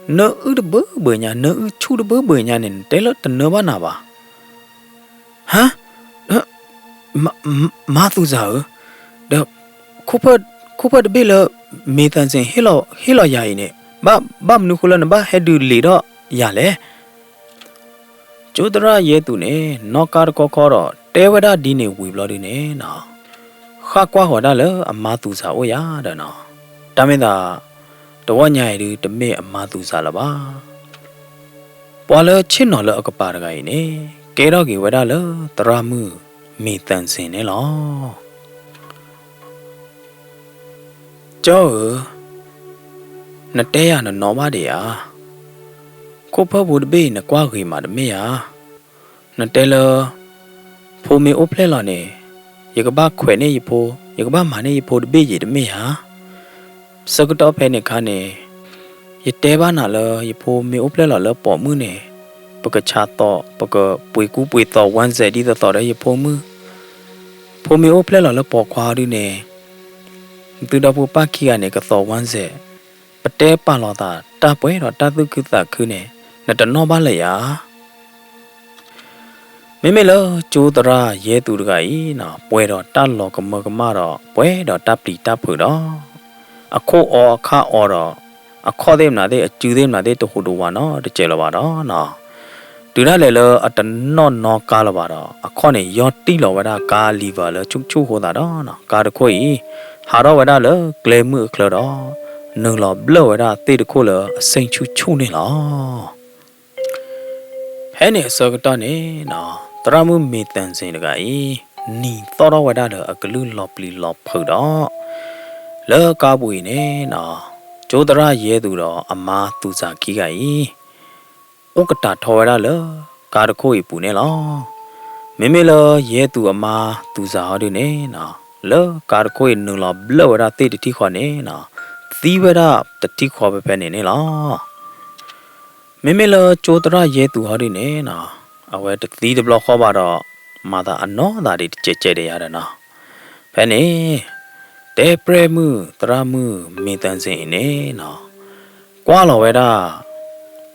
နၢအုၣ်တဘၢဘၢညါ နၢအုၣ်ဆူၣ်တဘၢဘၢညါန့ၣ် နတဲလၢတနၢဘၣ်နၤဘၣ်. ဟါ, မါသူၣ်စၢ်ဧၢ, ဒီး ခိၣ်ဖၢၣ်တဘ့ၣ်လၢ မ့ၢ်သၣ်စ့ၣ်ဟ့ၣ်လီၤယၤအံၤန့ၣ် ဘၣ်မနုၤဃိလၢနဘၣ်ဟဲဒုးလံာ်ဒီးယၤလဲၣ်. ကၠိသရၣ်ယဲသူၣ်န့ၣ် နီၣ်ကါတခီခီဒီး တဲဝဲဒၣ်ဒ်န့ၣ်ဝံၤဘျီဒုးန့ၣ်နီၤ ဃၣ်ကွၢ်ဃီၤဒၣ်လၢအမါသူၣ်စၢ်အိၣ်ယၤဒီးနီၤ တၢ်မ့ၢ်သး တဝီညါအံၤဒုး တမ့ၢ်အမါသူၣ်စၢ်လၢၤဘၣ်. ပှၤလၢဆ့ၣ်နီၤလၢအကပၤတဂၤအံၤန့ၣ် ကဲထီၣ်က့ၤဝဲဒၣ်လၢသရၣ်မုၣ်မ့ၢ်သၣ်စ့ၣ်န့ၣ်လီၤ. ကၠီဧၢ, နတဲယၤနနီၣ်ဘၣ်ဒံးဧါ. ခိၣ်ဖၢၣ်ဖိတဘ့ၣ်အံၤ နကွၢ်ဂ့ၤမးတမ့ၢ်ဧါ. နတဲလၢ ဖိမ့ၢ်အိၣ်ဖျဲၣ်လီၤန့ၣ် ယကဘၣ်ခွဲးန့ၢ်ယဖိ, ယကဘၣ်မၤန့ၢ်ယဖိတဘ့ၣ်ယံၤတမ့ၢ်ဧါ. ဆၢကတီၢ်ဖဲန့ၣ်အခါန့ၣ် ယတဲဘၣ်နၤလၢ ယဖိမ့ၢ်အိၣ်ဖျဲၣ်လီၤလၢပိာ်မုၣ်န့ၣ် ပကဆါသီ, ပကပှ့ၤကူပှ့ၤသီဝၣ်စဲးဒ်သိးသိးဒီးယဖိမုၣ်, ဖိမ့ၢ်အိၣ်ဖျဲၣ်လီၤလၢပိာ်ခွါဒုးန့ၣ် နသုဒီဖိပၢ်ခံဂၤန့ၣ် ကသီဝၣ်စဲး, ပတဲပာ်လီၤသးတၢ်ပှဲၤဒီးတၢ်သူၣ်ခုသးခုန့ၣ် နတနီၣ်ဘၣ်လၢၤဧါ. မ့မ့ၢ်လၢကၠိသရၣ်ယဲသူၣ်တဂၤအံၤနီၤ ပှဲၤဒီးတၢ်လီၤကမၢကမၣ်ဒီး ပှဲၤဒီးတၢ်ပျံၤတၢ်ဖုးဒီး အခိၣ်အီအခၣ်အီဒီး အခီၣ်သ့ၣ်မနုၤသ့ၣ် အစုသ့ၣ်မနုၤသ့ၣ် တဟူးတဝးနီတစဲးလၢၤဘၣ်ဒီးနီၤ တုၤဒၣ်လဲာ်လၢအတနီၣ်နီၣ်ကါလၢၤဘၣ်ဒီး အခီၣ်န့ၣ် ယီၢ်တံၢ်လီၤဝဲဒၣ်ကါ lever လၢဆူၣ်ဆူၣ်အဃိသတးဒီးနီၤ ကါတခိၣ်အံၤ ဟးထီၣ်ဝဲဒၣ်လၢကျဲမုၢ်အချၢဒီး နုာ်လီၤဘျၢၣ်ဝဲဒၣ်သ့ၣ်တခိၣ်လၢအဆ့ၣ်ဆူၣ်ဆူၣ်န့ၣ်လီၤ. ဖဲန့ၣ်အဆၢကတီၢ်န့ၣ်နီၤ သရၣ်မုၣ်မ့ၢ်သၣ်စ့ၣ်တဂၤအံၤ နံၤသီၣ်ထီၣ်ဝဲဒၣ်ဒီးအကလုၢ်လီၤပျံၤလီၤဖုးဒီး လၢကါပူၤအံၤန့ၣ်နီၤ ကၠိသရၣ်ယဲသူၣ်ဒီးအမါသူၣ်စၢ်ခံဂၤအံၤ အိၣ်ကတၢၢ်ထီၣ်ဝဲဒၣ်လၢကါတခိၣ်အံၤပူၤန့ၣ်လီၤ. မ့မ့ၢ်လၢယဲသူၣ်အမါသူၣ်စၢ်ဟီဒုးန့ၣ်နီၤ လၢကါတခိၣ်အံၤနုာ်လီၤဘျၢၣ်ဝဲဒၣ်သ့ၣ်တထံၣ်ဃီန့ၣ်နီၤ သံဝဲဒၣ်တထံၣ်ဃီဖဲဖဲန့ၣ်န့ၣ်လီၤ. မ့မ့ၢ်လၢကၠိသရၣ်ယဲသူၣ်ဟီဒုးန့ၣ်နီၤ အဝဲတသံတဘျီဃီဘၣ်ဒီး မၤသးအနီၢ်သးဒံးတကဲးကဲးဒံးယၤဒီးနီၤ. ဖဲန့ၣ် တဲပြဲၢ်မုၣ်သရၣ်မုၣ်မ့ၢ်သၢစ့ၣ်အံၤန့ၣ်နီၤ, ကွၢ်လီၤဝဲဒၣ်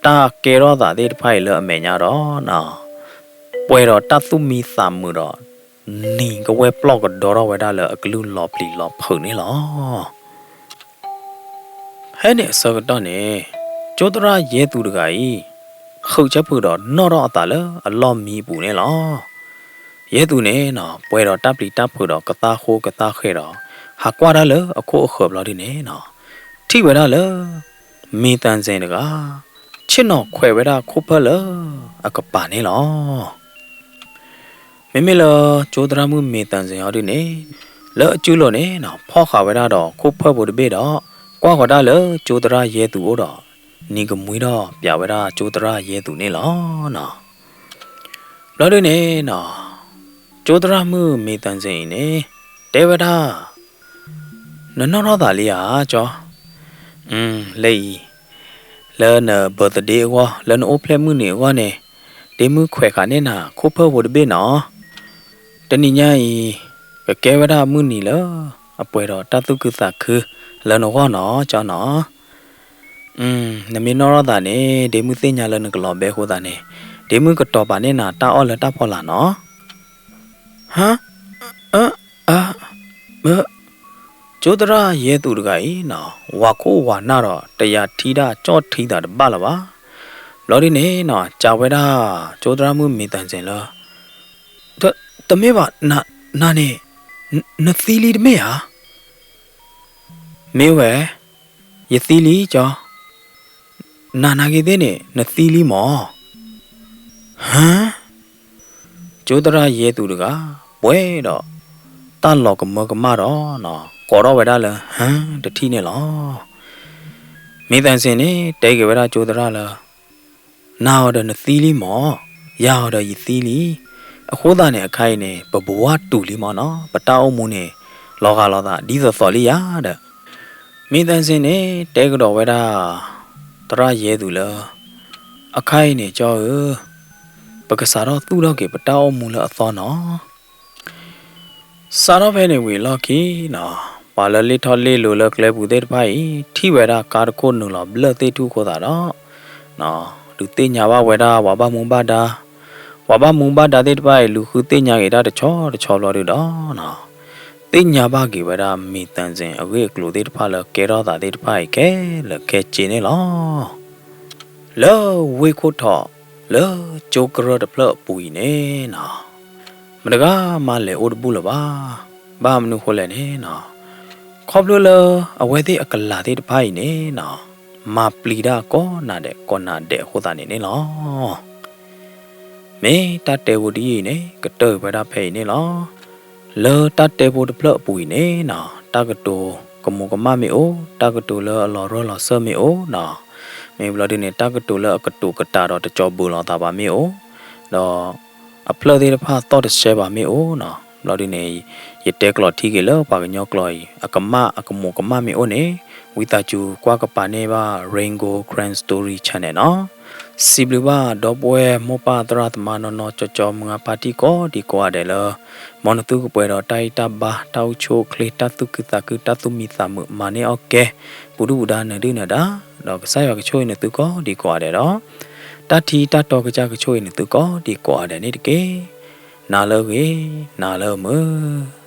တၢ်ကဲထီၣ်သးသ့ၣ်တဖၣ်အံၤလၢအမဲာ်ညါဒီးနီၤ, ပှဲၤဒီးတၢ်သူၣ်မံသးမုာ်ဒီး နံၤကဝဲၢ်ပျီၢ်ကဒီထီၣ်ဝဲဒၣ်လၢအကလုၢ်လီၤပျံၤလီၤဖုးန့ၣ်လီၤ. ဖဲန့ၣ်အဆၢကတီၢ်န့ၣ် ကၠိသရၣ်ယဲသူတဂၤအံၤ ဃုာ်ဆၢဖုးဒီးနီၣ်ထီၣ်အသးလၢအလီၢ်မံအပူၤန့ၣ်လီၤ. ယဲသူန့ၣ်နီၤ ပှဲၤဒီးတၢ်ပျံၤတၢ်ဖုးဒီးကသါဃိကသါဃဲၤဒီး ဟးကွၢ်တၢ်လၢအခိၣ်အဃၢၤဘျီဒုန့ၣ်နီၤ, ထံၣ်ဝဲဒၣ်လၢ မ့ၢ်သၢစ့ၣ်တဂၤ ဆ့ၣ်နီၤခွဲးဝဲဒၣ်ခိၣ်ဖၢၣ်လၢအကပၤန့ၣ်လီၤ. မ့မ့ၢ်လၢကၠိသရၣ်မုၣ်မ့ၢ်သၢစ့ၣ်အီၤဒုန့ၣ် လၢအစုလိၤန့ၣ်နီၤ ဖီၣ်ဃာ်ဝဲဒၣ်ဒီးခိၣ်ဖၢၣ်ဖိတဘ့ၣ်ဒီး ကွၢ်ဃီၤတၢ်လၢကၠိသရၣ်ယဲသူအအိၣ်ဒီး နံၤကမှံထီၣ်ပၠးဝဲဒၣ်ကၠိသရၣ်ယဲသူန့ၣ်လီၤနီၤ. ဘျီဒုန့ၣ်နီၤ ကၠိသရၣ်မုၣ်မ့ၢ်သၢစ့ၣ်အံၤန့ၣ် တဲဝဲဒၣ် နနီၣ်ထီၣ်သးလံဧါကၠီ, လၢအံၤ လၢန birthday အဂီၢ် လၢနအိၣ်ဖျဲၣ်မုၢ်နံၤအဂီၢ်န့ၣ် ဒ့မုၢ်ခွဲးဃာ်န့ၢ်နၤခိၣ်ဖၢၣ်ဖိတဘ့ၣ်နီၤ. တနံၤညါအံၤ ကကဲဝဲဒၣ်မုၢ်နံၤလၢ အပှဲၤဒီးတၢ်သူၣ်ခုသးခုလၢနဂီၢ်နီၤ ကၠီနီၤ. နမ့ၢ်နီၣ်ထီၣ်သးန့ၣ် ဒ့မုၢ်သ့ၣ်ညါလၢနကလီၤဘဲအဃိသတးန့ၣ် ဒ့မုၢ်ကတီၤပာ်န့ၢ်နၤတၢ်အီၣ်လၢတၢ်ဖီလာ်နီၤ. ဟါ, အၢ, အၢ, အၢ, ကၠိသရၣ်ယဲသူတဂၤအံၤနီၤ ဝၤခိၣ်ဝၤနၢ်ဒီး တယၤထံၣ်ဒၣ်ကၠီၣ်ထံသးတဘၣ်လၢၤဘၣ်. ဘျီဒုန့ၣ်နီၤ စံးဝဲဒၣ် ကၠိသရၣ်မုၣ်မ့ၢ်သၢစ့ၣ်လၢ တမ့ၢ်ဘၣ်, နၤန့ၣ် နသံလံတမ့ၢ်ဧါ. မ့ၢ်ဝဲ, ယသံလံကၠီ, နၤနာ်က့ၤသ့ၣ်န့ၣ် နသံလံမၢ်. ဟါ, ကၠိသရၣ်ယဲသူတဂၤ ပှဲၤဒီး တၢ်လီၤကမၢကမၣ်ဒီး ကိးထီၣ်ဝဲဒၣ်လၢ ဟါ တထံၣ်န့ၣ်လီၤ. မ့ၢ်သၢစ့ၣ်န့ၣ် တဲက့ၤဝဲဒၣ်ကၠိသရၣ်လၢ နၤအီၤဒီးနသံလံမၢ်, ယၤအီၤဒီးယသံလံ. အဃိသတးန့ၣ် အခါအံၤန့ၣ် ပဘဝတူာ်လံမၢ်နီၤ, ပတၢ်အိၣ်မူန့ၣ် လီၤဂာ်လိာ်သးဒ်သိးသိးလံယၤဒီး မ့ၢ်သၢစ့ၣ်န့ၣ် တဲကဒီးဝဲဒၣ် သရၣ်ယဲသူလၢ အခါအံၤန့ၣ်ကၠီဧၢ, ပကစးထီၣ်သူၣ်ထီၣ်က့ၤပတၢ်အိၣ်မူလၢအသီနီၤ. စးထီၣ်ဖဲန့ၣ်ဝံၤအလီၢ်ခံနီၤ, ပှၤလၢလ့ၣ်ထီၣ်လ့ၣ်လိၤလၢကျဲပူၤသ့ၣ်တဖၣ်အံၤ ထံၣ်ဝဲဒၣ်ကါတခိၣ်နုာ်လီၤဘျၢၣ်သ့ၣ်ထူၣ်အဃိသတးဒီး ဒုးသ့ၣ်ညါဘၣ်ဝဲဒၣ်ပှၤဘၣ်မူဘၣ်ဒါ, ပှၤဘၣ်မူဘၣ်ဒါသ့ၣ်တဖၣ်အံၤ လူၤဃုသ့ၣ်ညါက့ၤတၢ်တဆီတဆီဘျီဒုဒီး သ့ၣ်ညါဘၣ်က့ၤဝဲဒၣ်မ့ၢ်သၢစ့ၣ်အဂ့ၢ်အကျိၤသ့ၣ်တဖၣ်လၢကဲထီၣ်သးသ့ၣ်တဖၣ်အံၤခဲလၢာ်ခဲဆ့န့ၣ်လီၤ. လၢဝ့ၢ်ခိၣ်ထီၣ် လၢကၠိကရၢၢ်တဖျၢၣ်အပူၤအံၤန့ၣ်နီၤ, မတဂၤမးလဲၤအိၣ်တဘူၣ်လၢၤဘၣ်. ဘၣ်မနုၤဃိလဲၣ်န့ၣ်နီၤ, ခီဖျိလၢအဝဲသ့ၣ်အကလၤသ့ၣ်တဖၣ်အံၤန့ၣ်နီၤ, မၤပျံၤတၢ်ကိးနၤဒဲးကိးနၤဒဲးအဃိသတးန့ၣ်န့ၣ်လီၤ. မ့ၢ်တၢ်တဲဖိတယုၢ်အံၤန့ၣ် ကတၢၢ်ဝဲဒၣ်ဖဲအံၤန့ၣ်လီၤ. လၢတၢ်တဲဖိတဖျၢၣ်အပူၤအံၤန့ၣ်နီၤ, တၢ်ကတိၤကမူးကမၣ်မ့ၢ်အိၣ်, တၢ်ကတိၤလၢအလီၤရၢၢ်လီၤစၢၢ်မ့ၢ်အိၣ်နီၤ, မ့ၢ်ဘျီဒုန့ၣ် တၢ်ကတိၤလၢအကတိၤကတးဒီးတကၠီၤဘုးလိာ်သးဘၣ်မ့ၢ်အိၣ်, ဒီးအဖျၢၣ်သ့ၣ်တဖၣ်သီၣ်တဆှဲဘၣ်မ့ၢ်အိၣ်နီၤ, ဘျီဒုန့ၣ် ယတဲကျိးထံက့ၤလၢပှၤကညီကျိာ်အံၤ အကမၣ်အကမူးကမၣ်မ့ၢ်အိၣ်န့ၣ် ဝံသးစူၤကွၢ်ကပၤန့ၢ်ဘၣ် Rain Gold Karen Story Channel နီၤ. စံးဘျုးဘၣ်ဒီပုၢ်ဝဲၢ်မိၢ်ပၢ်သရၣ်သမါနီၢ်နီၢ်ကၠီကၠီ မုၢ်အါဖါတံၢ်ကိးဒံကိးဂၤဒဲးလၢ မ်နသုကပှဲၤဒီးတၢ်အံၣ်တၢ်ဘါ တၢ်အိၣ်ဆူၣ်အိၣ်ချ့ တၢ်သူၣ်ခုသးခု တၢ်သူၣ်မံသးမုာ် မၤန့ၢ်အီၣ်ကဲ ပူၤဒုၣ်ပူၤဒါနၢၤဒုၣ်နၢၤဒါ, ဒီးကစၢ်ယွၤကဆိၣ်ဂ့ၤနသုကိးဒံကိးဂၤဒဲးဒီး တၢ်ထံတၢ်တီကစၢ်ကဆိၣ်ဂ့ၤနသုကိးဒံကိးဂၤဒဲးန့ၣ်တက့ၢ်. နၤလၢအဂ့ၤ, နၤလၢအမုာ်.